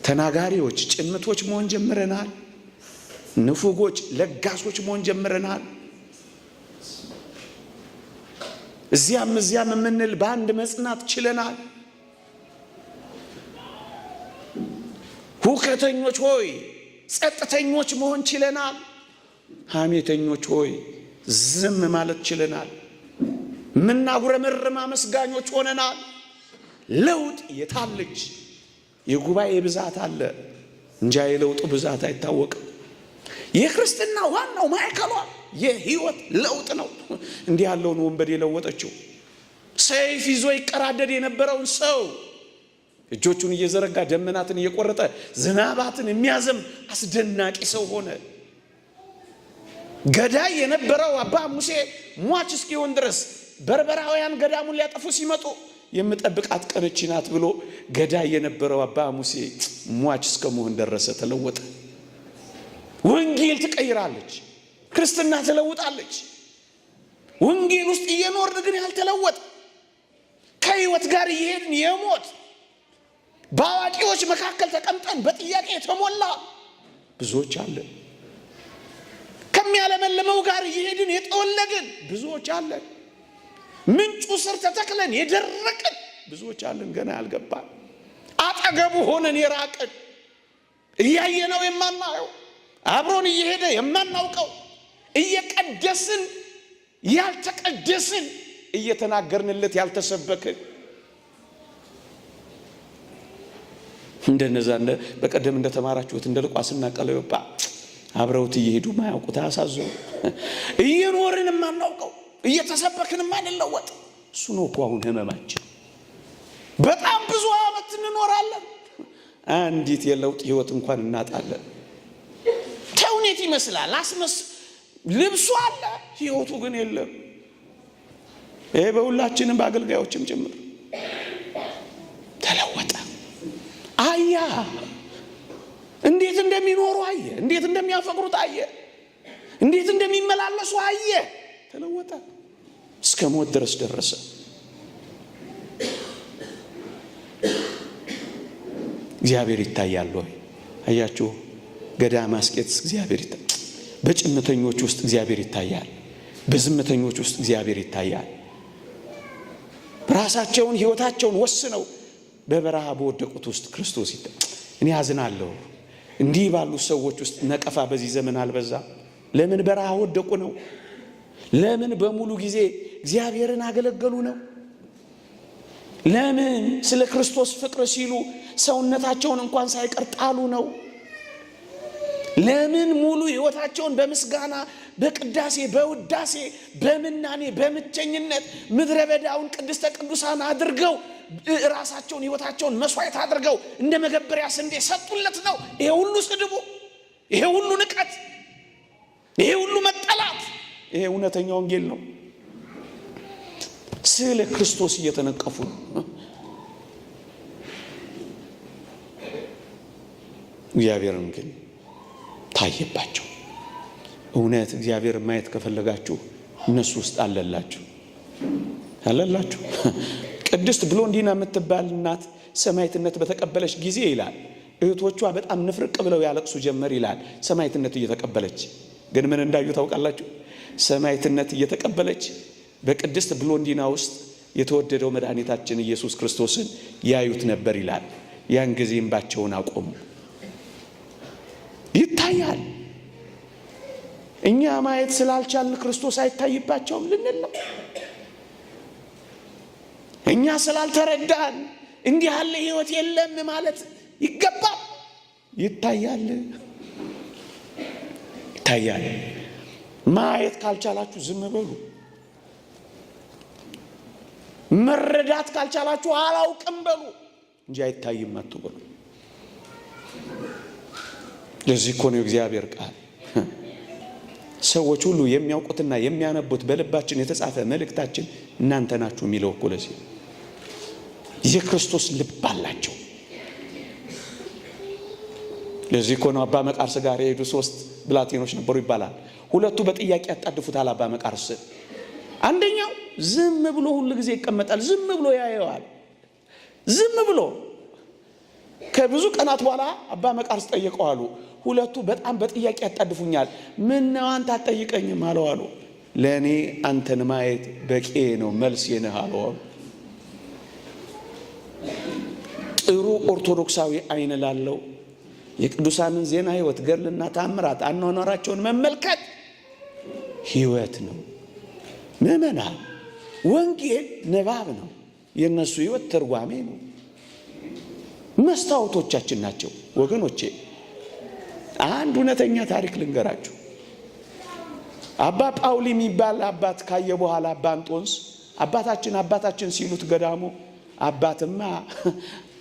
ተናጋሪዎች ጭምቶች መሆን ጀምረናል። ንፉጎች ለጋሶች መሆን ጀምረናል። እዚያም እዚያም የምንል በአንድ መጽናት ችለናል። ሁከተኞች ሆይ ጸጥተኞች መሆን ችለናል። ሐሜተኞች ሆይ ዝም ማለት ችለናል። ምናጉረመርም አመስጋኞች ሆነናል። ለውጥ የታለች? የጉባኤ ብዛት አለ እንጃ የለውጡ ብዛት አይታወቅም። የክርስትና ዋናው ማዕከሏ የህይወት ለውጥ ነው። እንዲህ ያለውን ወንበዴ የለወጠችው ሰይፍ ይዞ ይቀራደድ የነበረውን ሰው እጆቹን እየዘረጋ ደመናትን እየቆረጠ ዝናባትን የሚያዘም አስደናቂ ሰው ሆነ። ገዳይ የነበረው አባ ሙሴ ሟች እስኪሆን ድረስ በርበራውያን ገዳሙን ሊያጠፉ ሲመጡ የምጠብቃት ቀን ይህች ናት ብሎ ገዳይ የነበረው አባ ሙሴ ሟች እስከ መሆን ደረሰ፣ ተለወጠ። ወንጌል ትቀይራለች። ክርስትና ትለውጣለች። ወንጌል ውስጥ እየኖርን ግን ያልተለወጠ ከህይወት ጋር እየሄድን የሞት በአዋቂዎች መካከል ተቀምጠን በጥያቄ የተሞላ ብዙዎች አለን። ከሚያለመልመው ጋር እየሄድን የጠወለግን ብዙዎች አለን። ምንጩ ስር ተተክለን የደረቅን ብዙዎች አለን። ገና ያልገባን አጠገቡ ሆነን የራቅን እያየነው የማናየው አብሮን እየሄደ የማናውቀው እየቀደስን ያልተቀደስን እየተናገርንለት ያልተሰበክን እንደነዛ በቀደም እንደተማራችሁት እንደ ልቋስና ቀለዮጳ አብረውት እየሄዱ ማያውቁት አያሳዝኑ። እየኖርን የማናውቀው እየተሰበክን የማንለወጥ እሱ ነው እኮ አሁን ህመማችን። በጣም ብዙ ዓመት እንኖራለን፣ አንዲት የለውጥ ህይወት እንኳን እናጣለን። ተውኔት ይመስላል አስመስ ልብሱ አለ፣ ህይወቱ ግን የለም። ይሄ በሁላችንም በአገልጋዮችም ጭምር ተለወጠ። አያ እንዴት እንደሚኖሩ አየ፣ እንዴት እንደሚያፈቅሩት አየ፣ እንዴት እንደሚመላለሱ አየ። ተለወጠ፣ እስከ ሞት ድረስ ደረሰ። እግዚአብሔር ይታያል ወይ? አያችሁ፣ ገዳመ አስቄጥስ እግዚአብሔር ይታያል። በጭምተኞች ውስጥ እግዚአብሔር ይታያል። በዝምተኞች ውስጥ እግዚአብሔር ይታያል። ራሳቸውን ሕይወታቸውን ወስነው በበረሃ በወደቁት ውስጥ ክርስቶስ ይታያል። እኔ አዝናለሁ። እንዲህ ባሉ ሰዎች ውስጥ ነቀፋ በዚህ ዘመን አልበዛ? ለምን በረሃ ወደቁ ነው? ለምን በሙሉ ጊዜ እግዚአብሔርን አገለገሉ ነው? ለምን ስለ ክርስቶስ ፍቅር ሲሉ ሰውነታቸውን እንኳን ሳይቀር ጣሉ ነው? ለምን ሙሉ ሕይወታቸውን በምስጋና በቅዳሴ በውዳሴ በምናኔ በምቸኝነት ምድረ በዳውን ቅድስተ ቅዱሳን አድርገው ራሳቸውን ሕይወታቸውን መስዋዕት አድርገው እንደ መገበሪያ ስንዴ ሰጡለት ነው? ይሄ ሁሉ ስድቡ፣ ይሄ ሁሉ ንቀት፣ ይሄ ሁሉ መጠላት፣ ይሄ እውነተኛ ወንጌል ነው። ስለ ክርስቶስ እየተነቀፉ ነው። እግዚአብሔርን ግን ታየባቸው። እውነት እግዚአብሔር ማየት ከፈለጋችሁ እነሱ ውስጥ አለላችሁ አለላችሁ። ቅድስት ብሎንዲና የምትባል እናት ሰማዕትነት በተቀበለች ጊዜ ይላል እህቶቿ በጣም ንፍርቅ ብለው ያለቅሱ ጀመር ይላል። ሰማዕትነት እየተቀበለች ግን ምን እንዳዩ ታውቃላችሁ? ሰማዕትነት እየተቀበለች በቅድስት ብሎንዲና ውስጥ የተወደደው መድኃኒታችን ኢየሱስ ክርስቶስን ያዩት ነበር ይላል። ያን ጊዜ እንባቸውን አቆሙ። ይታያል። እኛ ማየት ስላልቻልን ክርስቶስ አይታይባቸውም ልንል ነው። እኛ ስላልተረዳን እንዲህ ያለ ሕይወት የለም ማለት ይገባል። ይታያል፣ ይታያል። ማየት ካልቻላችሁ ዝም በሉ። መረዳት ካልቻላችሁ አላውቅም በሉ እንጂ አይታይም አትበሉ። ለዚህ እኮ ነው የእግዚአብሔር ቃል ሰዎች ሁሉ የሚያውቁትና የሚያነቡት በልባችን የተጻፈ መልእክታችን እናንተ ናችሁ የሚለው እኮ ለዚህ የክርስቶስ ልብ አላቸው። ለዚህ እኮ ነው አባ መቃርስ ጋር የሄዱ ሶስት ብላቴኖች ነበሩ ይባላል። ሁለቱ በጥያቄ ያጣድፉታል አባ መቃርስ። አንደኛው ዝም ብሎ ሁሉ ጊዜ ይቀመጣል፣ ዝም ብሎ ያየዋል። ዝም ብሎ ከብዙ ቀናት በኋላ አባ መቃርስ ጠየቀው አሉ። ሁለቱ በጣም በጥያቄ ያጣድፉኛል፣ ምን ነው አንተ አትጠይቀኝም አለው አሉ። ለእኔ አንተን ማየት በቂ ነው፣ መልሴ ነህ አለው አሉ። ጥሩ ኦርቶዶክሳዊ አይን ላለው የቅዱሳንን ዜና ሕይወት ገድልና ታምራት አኗኗራቸውን መመልከት ሕይወት ነው። ምዕመናን፣ ወንጌል ንባብ ነው። የእነሱ ሕይወት ትርጓሜ ነው። መስታወቶቻችን ናቸው። ወገኖቼ አንድ እውነተኛ ታሪክ ልንገራችሁ። አባ ጳውሊ የሚባል አባት ካየ በኋላ አባ እንጦንስ አባታችን አባታችን ሲሉት ገዳሙ አባትማ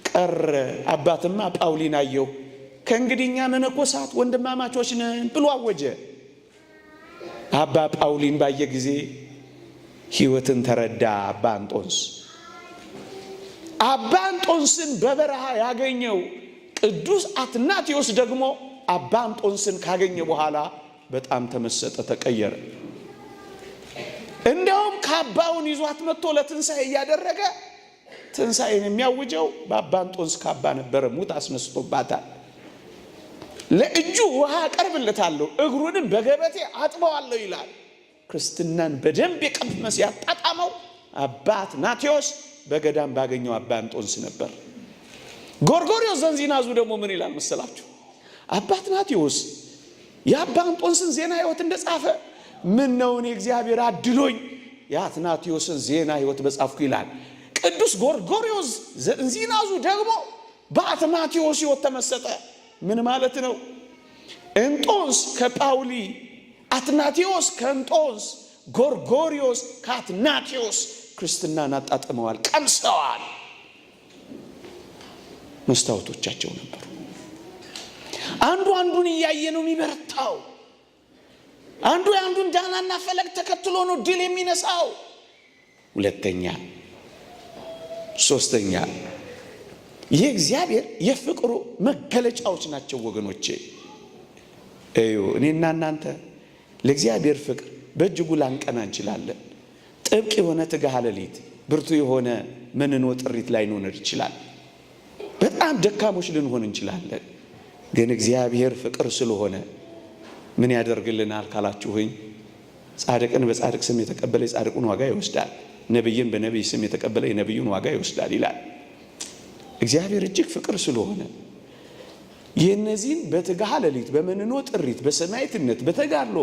ቀረ፣ አባትማ ጳውሊን አየሁ፣ ከእንግዲህ እኛ መነኮሳት ወንድማማቾች ነን ብሎ አወጀ። አባ ጳውሊን ባየ ጊዜ ሕይወትን ተረዳ። አባ እንጦንስ አባ እንጦንስን በበረሃ ያገኘው ቅዱስ አትናቴዎስ ደግሞ አባ እንጦንስን ካገኘ በኋላ በጣም ተመሰጠ፣ ተቀየረ። እንዲያውም ካባውን ይዟት መጥቶ ለትንሣኤ እያደረገ ትንሣኤን የሚያውጀው በአባ እንጦንስ ካባ ነበረ። ሙት አስነስቶባታል። ለእጁ ውሃ አቀርብለታለሁ እግሩንም በገበቴ አጥበዋለሁ ይላል። ክርስትናን በደንብ የቀመሰ ያጣጣመው አባ አትናቴዎስ በገዳም ባገኘው አባ እንጦንስ ነበር። ጎርጎርዮስ ዘንዚናዙ ደግሞ ምን ይላል መሰላችሁ? አባ አትናቴዎስ የአባ እንጦንስን ዜና ሕይወት እንደጻፈ ምን ነው እኔ እግዚአብሔር አድሎኝ የአትናቴዎስን ዜና ሕይወት በጻፍኩ ይላል። ቅዱስ ጎርጎርዮስ ዘእንዚናዙ ደግሞ በአትናቴዎስ ሕይወት ተመሰጠ። ምን ማለት ነው? እንጦንስ ከጳውሊ፣ አትናቴዎስ ከእንጦንስ፣ ጎርጎርዮስ ከአትናቴዎስ ክርስትናን አጣጥመዋል፣ ቀምሰዋል። መስታወቶቻቸው ነበሩ። አንዱ አንዱን እያየ ነው የሚበረታው። አንዱ የአንዱን ዳናና ፈለግ ተከትሎ ነው ድል የሚነሳው። ሁለተኛ፣ ሶስተኛ የእግዚአብሔር የፍቅሩ መገለጫዎች ናቸው ወገኖቼ። እዩ፣ እኔና እናንተ ለእግዚአብሔር ፍቅር በእጅጉ ላንቀና እንችላለን። ጥብቅ የሆነ ትጋሃ ሌሊት፣ ብርቱ የሆነ መንኖ ጥሪት ላይኖር ይችላል። በጣም ደካሞች ልንሆን እንችላለን። ግን እግዚአብሔር ፍቅር ስለሆነ ምን ያደርግልናል ካላችሁኝ፣ ጻድቅን በጻድቅ ስም የተቀበለ የጻድቁን ዋጋ ይወስዳል፣ ነቢይን በነቢይ ስም የተቀበለ የነቢዩን ዋጋ ይወስዳል ይላል። እግዚአብሔር እጅግ ፍቅር ስለሆነ የእነዚህን በትጋሃ ሌሊት በመንኖ ጥሪት በሰማዕትነት በተጋድሎ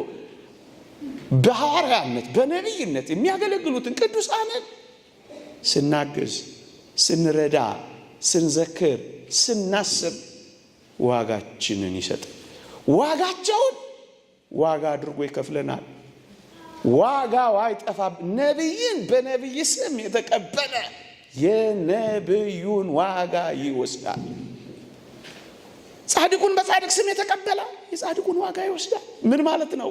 በሐዋርያነት በነቢይነት የሚያገለግሉትን ቅዱሳንን ስናግዝ፣ ስንረዳ፣ ስንዘክር፣ ስናስብ ዋጋችንን ይሰጥ። ዋጋቸውን ዋጋ አድርጎ ይከፍለናል። ዋጋው አይጠፋም። ነቢይን በነቢይ ስም የተቀበለ የነቢዩን ዋጋ ይወስዳል። ጻድቁን በጻድቅ ስም የተቀበለ የጻድቁን ዋጋ ይወስዳል። ምን ማለት ነው?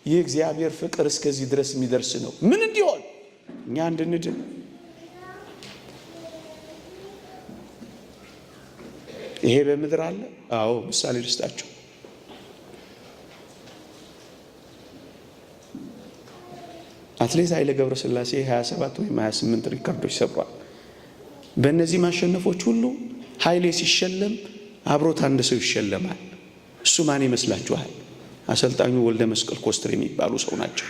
የእግዚአብሔር ፍቅር እስከዚህ ድረስ የሚደርስ ነው። ምን እንዲሆን? እኛ እንድንድን። ይሄ በምድር አለ። አዎ፣ ምሳሌ ልስጣችሁ። አትሌት ኃይሌ ገብረስላሴ 27 ወይም 28 ሪከርዶች ሰብሯል። በእነዚህ ማሸነፎች ሁሉ ኃይሌ ሲሸለም አብሮት አንድ ሰው ይሸለማል። እሱ ማን ይመስላችኋል? አሰልጣኙ ወልደ መስቀል ኮስትር የሚባሉ ሰው ናቸው።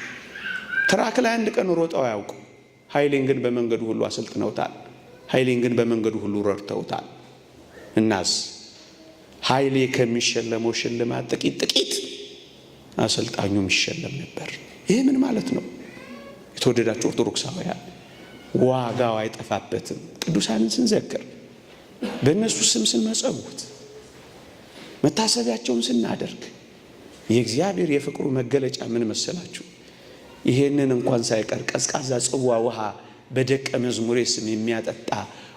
track ላይ አንድ ቀን ሮጠው አያውቁ። ኃይሌን ግን በመንገዱ ሁሉ አሰልጥነውታል። ኃይሌን ግን በመንገዱ ሁሉ ረድተውታል። እናስ ኃይሌ ከሚሸለመው ሽልማት ጥቂት ጥቂት አሰልጣኙም ይሸለም ነበር። ይህ ምን ማለት ነው? የተወደዳችሁ ኦርቶዶክሳውያን ዋጋው አይጠፋበትም። ቅዱሳንን ስንዘክር፣ በእነሱ ስም ስንመጸውት፣ መታሰቢያቸውን ስናደርግ የእግዚአብሔር የፍቅሩ መገለጫ ምን መሰላችሁ? ይሄንን እንኳን ሳይቀር ቀዝቃዛ ጽዋ ውሃ በደቀ መዝሙሬ ስም የሚያጠጣ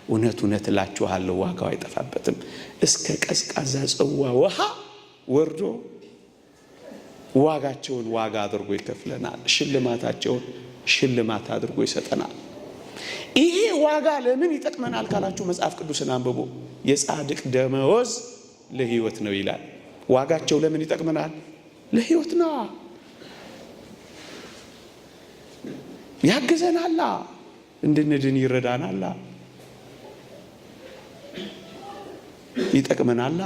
እውነት እውነት እላችኋለሁ ዋጋው አይጠፋበትም። እስከ ቀዝቃዛ ጽዋ ውሃ ወርዶ ዋጋቸውን ዋጋ አድርጎ ይከፍለናል። ሽልማታቸውን ሽልማት አድርጎ ይሰጠናል። ይሄ ዋጋ ለምን ይጠቅመናል ካላችሁ መጽሐፍ ቅዱስን አንብቦ የጻድቅ ደመወዝ ለሕይወት ነው ይላል። ዋጋቸው ለምን ይጠቅመናል? ለሕይወት ነዋ። ያግዘናላ፣ እንድንድን ይረዳናላ፣ ይጠቅመናላ።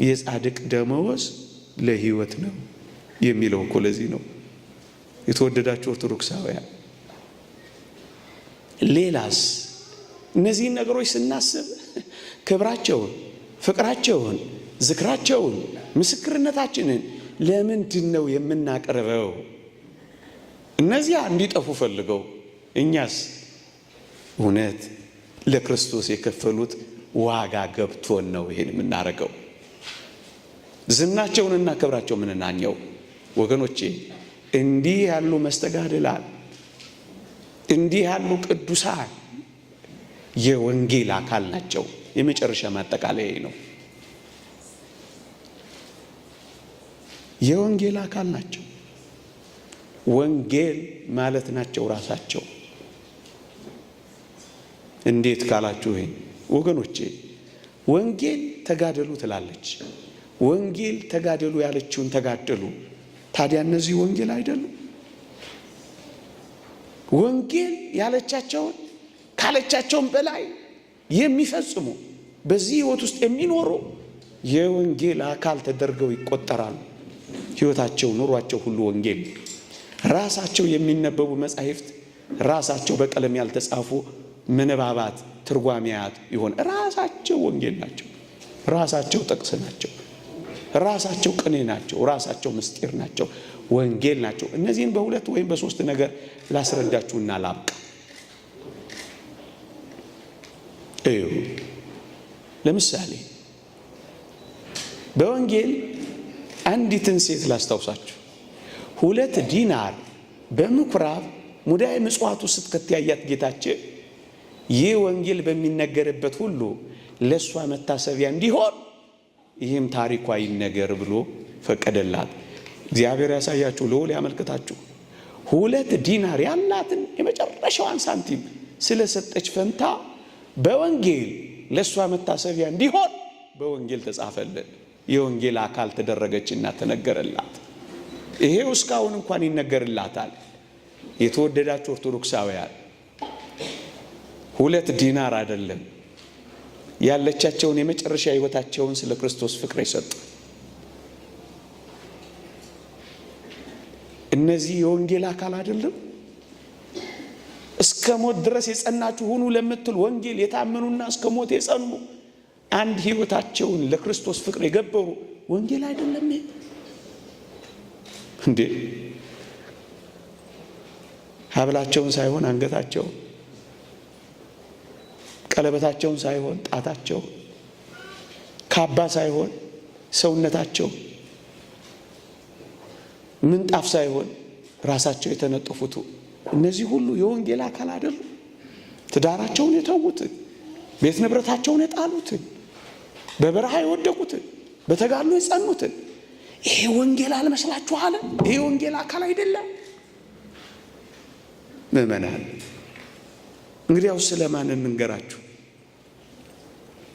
የጻድቅ ደመወዝ ለሕይወት ነው የሚለው እኮ ለዚህ ነው። የተወደዳችሁ ኦርቶዶክሳውያን፣ ሌላስ እነዚህን ነገሮች ስናስብ ክብራቸውን፣ ፍቅራቸውን፣ ዝክራቸውን፣ ምስክርነታችንን ለምንድን ነው የምናቀርበው? እነዚያ እንዲጠፉ ፈልገው፣ እኛስ እውነት ለክርስቶስ የከፈሉት ዋጋ ገብቶን ነው ይሄን የምናደርገው። ዝናቸውንና ክብራቸው ምንናኘው ወገኖቼ፣ እንዲህ ያሉ መስተጋድላን እንዲህ ያሉ ቅዱሳን የወንጌል አካል ናቸው። የመጨረሻ ማጠቃለያ ነው። የወንጌል አካል ናቸው። ወንጌል ማለት ናቸው ራሳቸው። እንዴት ካላችሁ ይሄ ወገኖቼ ወንጌል ተጋደሉ ትላለች። ወንጌል ተጋደሉ ያለችውን ተጋደሉ። ታዲያ እነዚህ ወንጌል አይደሉም? ወንጌል ያለቻቸውን ካለቻቸውን በላይ የሚፈጽሙ በዚህ ሕይወት ውስጥ የሚኖሩ የወንጌል አካል ተደርገው ይቆጠራሉ። ሕይወታቸው፣ ኑሯቸው ሁሉ ወንጌል። ራሳቸው የሚነበቡ መጻሕፍት፣ ራሳቸው በቀለም ያልተጻፉ ምንባባት፣ ትርጓሜያት ይሆን ራሳቸው ወንጌል ናቸው። ራሳቸው ጥቅስ ናቸው። ራሳቸው ቅኔ ናቸው። ራሳቸው ምስጢር ናቸው። ወንጌል ናቸው። እነዚህን በሁለት ወይም በሶስት ነገር ላስረዳችሁና ላብቃ። እዩ፣ ለምሳሌ በወንጌል አንዲትን ሴት ላስታውሳችሁ። 2 ዲናር በምኩራብ ሙዳየ ምጽዋቱ ስትከት ያያት ጌታችን ይህ ወንጌል በሚነገርበት ሁሉ ለእሷ መታሰቢያ እንዲሆን ይህም ታሪኳ ይነገር ብሎ ፈቀደላት። እግዚአብሔር ያሳያችሁ፣ ልዑል ያመልክታችሁ። 2 ዲናር ያላትን የመጨረሻዋን ሳንቲም ስለሰጠች ፈንታ በወንጌል ለእሷ መታሰቢያ እንዲሆን በወንጌል ተጻፈልን። የወንጌል አካል ተደረገችና ተነገረላት። ይሄው እስካሁን እንኳን ይነገርላታል። የተወደዳችሁ ኦርቶዶክሳውያን 2 ዲናር አይደለም ያለቻቸውን የመጨረሻ ሕይወታቸውን ስለ ክርስቶስ ፍቅር የሰጡ እነዚህ የወንጌል አካል አይደለም? እስከ ሞት ድረስ የጸናችሁ ሁኑ ለምትል ወንጌል የታመኑና እስከ ሞት የጸኑ አንድ ሕይወታቸውን ለክርስቶስ ፍቅር የገበሩ ወንጌል አይደለም እንዴ? ሀብላቸውን ሳይሆን አንገታቸውን፣ ቀለበታቸውን ሳይሆን ጣታቸውን፣ ካባ ሳይሆን ሰውነታቸው፣ ምንጣፍ ሳይሆን ራሳቸው የተነጠፉት እነዚህ ሁሉ የወንጌል አካል አይደሉም? ትዳራቸውን የተዉትን፣ ቤት ንብረታቸውን የጣሉትን፣ በበረሃ የወደቁትን፣ በተጋድሎ የጸኑትን ይሄ ወንጌል አልመስላችሁ አለ? ይሄ ወንጌል አካል አይደለም? ምዕመናን እንግዲያው ስለ ማን እንንገራችሁ?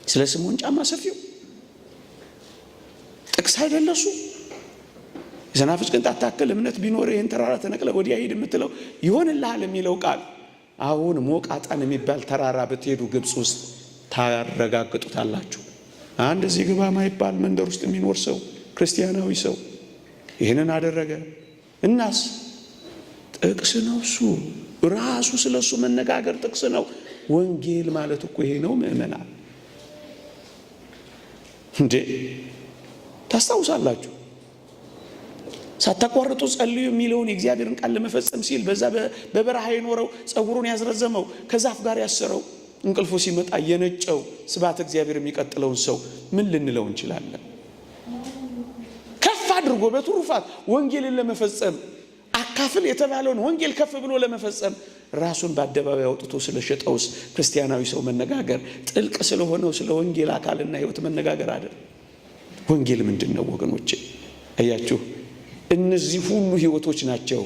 ስለ ስምዖን ጫማ ሰፊው ጥቅስ አይደለሱ? የሰናፍጭ ቅንጣት ታክል እምነት ቢኖር ይህን ተራራ ተነቅለ ወዲያ ሂድ የምትለው ይሆንልሃል የሚለው ቃል አሁን ሞቃጣን የሚባል ተራራ ብትሄዱ ግብፅ ውስጥ ታረጋግጡታላችሁ። አንድ እዚህ ግባ ማይባል መንደር ውስጥ የሚኖር ሰው ክርስቲያናዊ ሰው ይህንን አደረገ። እናስ ጥቅስ ነው እሱ ራሱ ስለ እሱ መነጋገር ጥቅስ ነው። ወንጌል ማለት እኮ ይሄ ነው። ምዕመናን እንዴ ታስታውሳላችሁ? ሳታቋርጡ ጸልዩ የሚለውን የእግዚአብሔርን ቃል ለመፈጸም ሲል በዛ በበረሃ የኖረው ጸጉሩን ያስረዘመው ከዛፍ ጋር ያሰረው እንቅልፉ ሲመጣ የነጨው ስብሐተ እግዚአብሔር የሚቀጥለውን ሰው ምን ልንለው እንችላለን? ከፍ አድርጎ በትሩፋት ወንጌልን ለመፈጸም አካፍል የተባለውን ወንጌል ከፍ ብሎ ለመፈጸም ራሱን በአደባባይ አውጥቶ ስለ ሸጠውስ ክርስቲያናዊ ሰው መነጋገር፣ ጥልቅ ስለሆነው ስለ ወንጌል አካልና ሕይወት መነጋገር አይደል። ወንጌል ምንድን ነው ወገኖቼ? አያችሁ፣ እነዚህ ሁሉ ሕይወቶች ናቸው።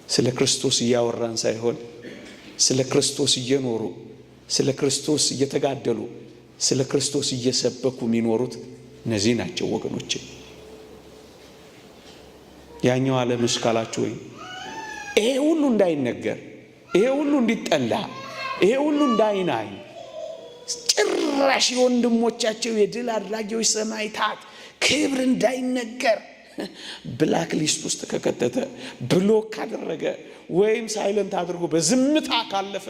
ስለ ክርስቶስ እያወራን ሳይሆን ስለ ክርስቶስ እየኖሩ፣ ስለ ክርስቶስ እየተጋደሉ፣ ስለ ክርስቶስ እየሰበኩ የሚኖሩት እነዚህ ናቸው ወገኖቼ። ያኛው ዓለምስ ካላችሁ ወይ ይሄ ሁሉ እንዳይነገር፣ ይሄ ሁሉ እንዲጠላ፣ ይሄ ሁሉ እንዳይናኝ፣ ጭራሽ የወንድሞቻቸው የድል አድራጊዎች ሰማዕታት ክብር እንዳይነገር black list ውስጥ ከከተተ፣ block ካደረገ ወይም silent አድርጎ በዝምታ ካለፈ፣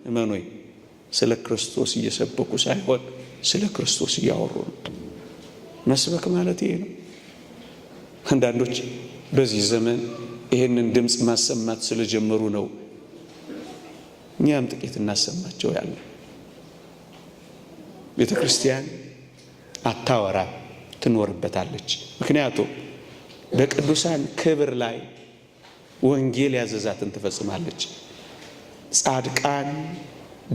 እመኑኝ ስለ ክርስቶስ እየሰበኩ ሳይሆን ስለ ክርስቶስ እያወሩ ነው። መስበክ ማለት ይሄ ነው። አንዳንዶች በዚህ ዘመን ይህንን ድምፅ ማሰማት ስለጀመሩ ነው እኛም ጥቂት እናሰማቸው ያለ። ቤተ ክርስቲያን አታወራ፣ ትኖርበታለች። ምክንያቱም በቅዱሳን ክብር ላይ ወንጌል ያዘዛትን ትፈጽማለች። ጻድቃን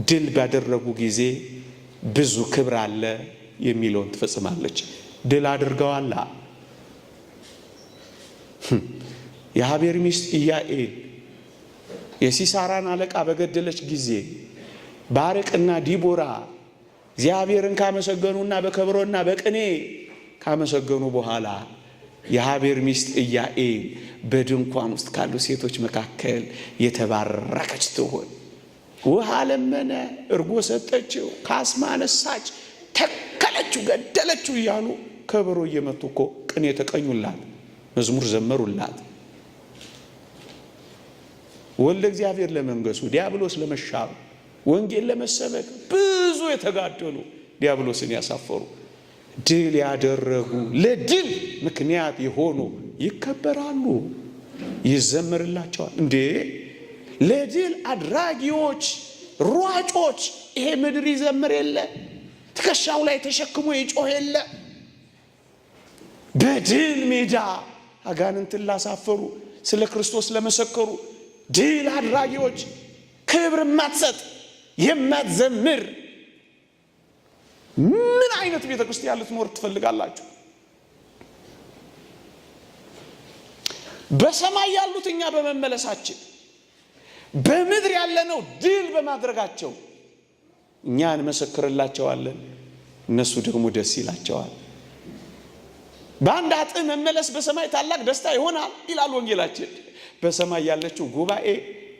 ድል ባደረጉ ጊዜ ብዙ ክብር አለ የሚለውን ትፈጽማለች። ድል አድርገዋላ። የሀቤር ሚስት ኢያኤል የሲሳራን አለቃ በገደለች ጊዜ፣ ባርቅና ዲቦራ እግዚአብሔርን ካመሰገኑና በከበሮና በቅኔ ካመሰገኑ በኋላ፣ የሀቤር ሚስት ኢያኤል በድንኳን ውስጥ ካሉ ሴቶች መካከል የተባረከች ትሆን። ውሃ ለመነ፣ እርጎ ሰጠችው፣ ካስማ አነሳች፣ ተከለችው፣ ገደለችው እያሉ ከበሮ እየመቱ እኮ ቅኔ ተቀኙላት፣ መዝሙር ዘመሩላት። ወልደ እግዚአብሔር ለመንገሱ፣ ዲያብሎስ ለመሻሩ፣ ወንጌል ለመሰበክ ብዙ የተጋደሉ፣ ዲያብሎስን ያሳፈሩ፣ ድል ያደረጉ፣ ለድል ምክንያት የሆኑ ይከበራሉ፣ ይዘመርላቸዋል። እንዴ፣ ለድል አድራጊዎች ሯጮች ይሄ ምድር ይዘምር የለ፣ ትከሻው ላይ ተሸክሞ ይጮህ የለ፣ በድል ሜዳ አጋንንትን ላሳፈሩ፣ ስለ ክርስቶስ ለመሰከሩ ድል አድራጊዎች ክብር የማትሰጥ፣ የማትዘምር ምን አይነት ቤተ ክርስቲያን ልትኖር ትፈልጋላችሁ? በሰማይ ያሉት እኛ በመመለሳችን፣ በምድር ያለነው ድል በማድረጋቸው እኛ እንመሰክርላቸዋለን፣ እነሱ ደግሞ ደስ ይላቸዋል። በአንድ ኃጥእ መመለስ በሰማይ ታላቅ ደስታ ይሆናል ይላል ወንጌላችን። በሰማይ ያለችው ጉባኤ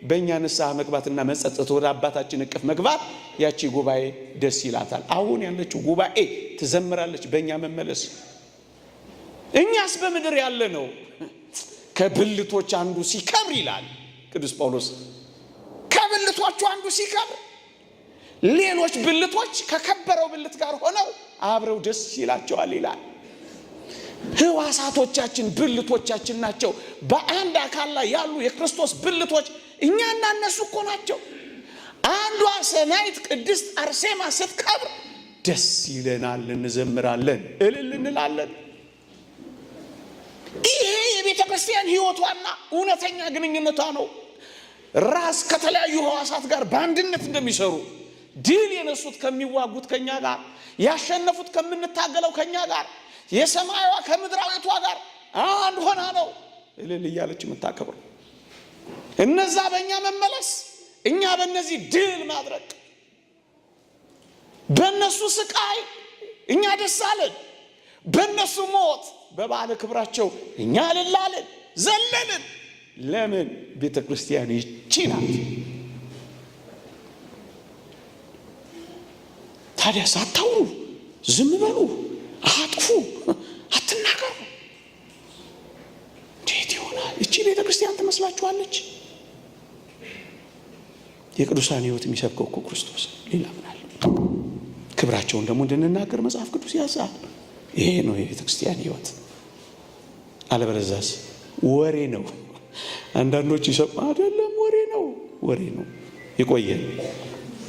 በእኛ ንስሐ መግባትና መጸጸት፣ ወደ አባታችን እቅፍ መግባት ያቺ ጉባኤ ደስ ይላታል። አሁን ያለችው ጉባኤ ትዘምራለች በእኛ መመለስ። እኛስ በምድር ያለ ነው ከብልቶች አንዱ ሲከብር ይላል ቅዱስ ጳውሎስ፣ ከብልቶቹ አንዱ ሲከብር ሌሎች ብልቶች ከከበረው ብልት ጋር ሆነው አብረው ደስ ይላቸዋል ይላል። ህዋሳቶቻችን ብልቶቻችን ናቸው። በአንድ አካል ላይ ያሉ የክርስቶስ ብልቶች እኛና እነሱ እኮ ናቸው። አንዷ ሰማዕት ቅድስት አርሴማ ስትከብር ደስ ይለናል፣ እንዘምራለን፣ እልል እንላለን። ይሄ የቤተ ክርስቲያን ህይወቷና እውነተኛ ግንኙነቷ ነው። ራስ ከተለያዩ ህዋሳት ጋር በአንድነት እንደሚሰሩ፣ ድል የነሱት ከሚዋጉት ከኛ ጋር፣ ያሸነፉት ከምንታገለው ከኛ ጋር፣ የሰማያዋ ከምድራዊቷ ጋር አንድ ሆና ነው እልል እያለች የምታከብረው። እነዛ በእኛ መመለስ፣ እኛ በእነዚህ ድል ማድረግ፣ በእነሱ ስቃይ እኛ ደስ አለን፣ በእነሱ ሞት በበዓለ ክብራቸው እኛ እልል አለን፣ ዘለልን። ለምን? ቤተ ክርስቲያን ይቺ ናት። ታዲያ ሳታውሩ ዝም በሉ፣ አጥፉ፣ አትናገሩ። እንዴት ይሆናል? እቺ ቤተ ክርስቲያን ትመስላችኋለች? የቅዱሳን ሕይወት የሚሰብከው እኮ ክርስቶስ፣ ሌላ ምን አለ? ክብራቸውን ደግሞ እንድንናገር መጽሐፍ ቅዱስ ያዛል። ይሄ ነው የቤተ ክርስቲያን ሕይወት። አለበለዛስ ወሬ ነው። አንዳንዶች ይሰጡ አይደለም፣ ወሬ ነው፣ ወሬ ነው። ይቆየን።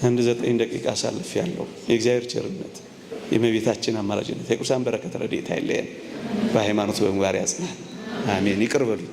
አንድ 9 ደቂቃ አሳልፍ ያለው። የእግዚአብሔር ቸርነት፣ የእመቤታችን አማላጅነት፣ የቅዱሳን በረከት ረድኤት አይለየን። በሃይማኖት በምግባር ያጽናል። አሜን። ይቅር በሉኝ።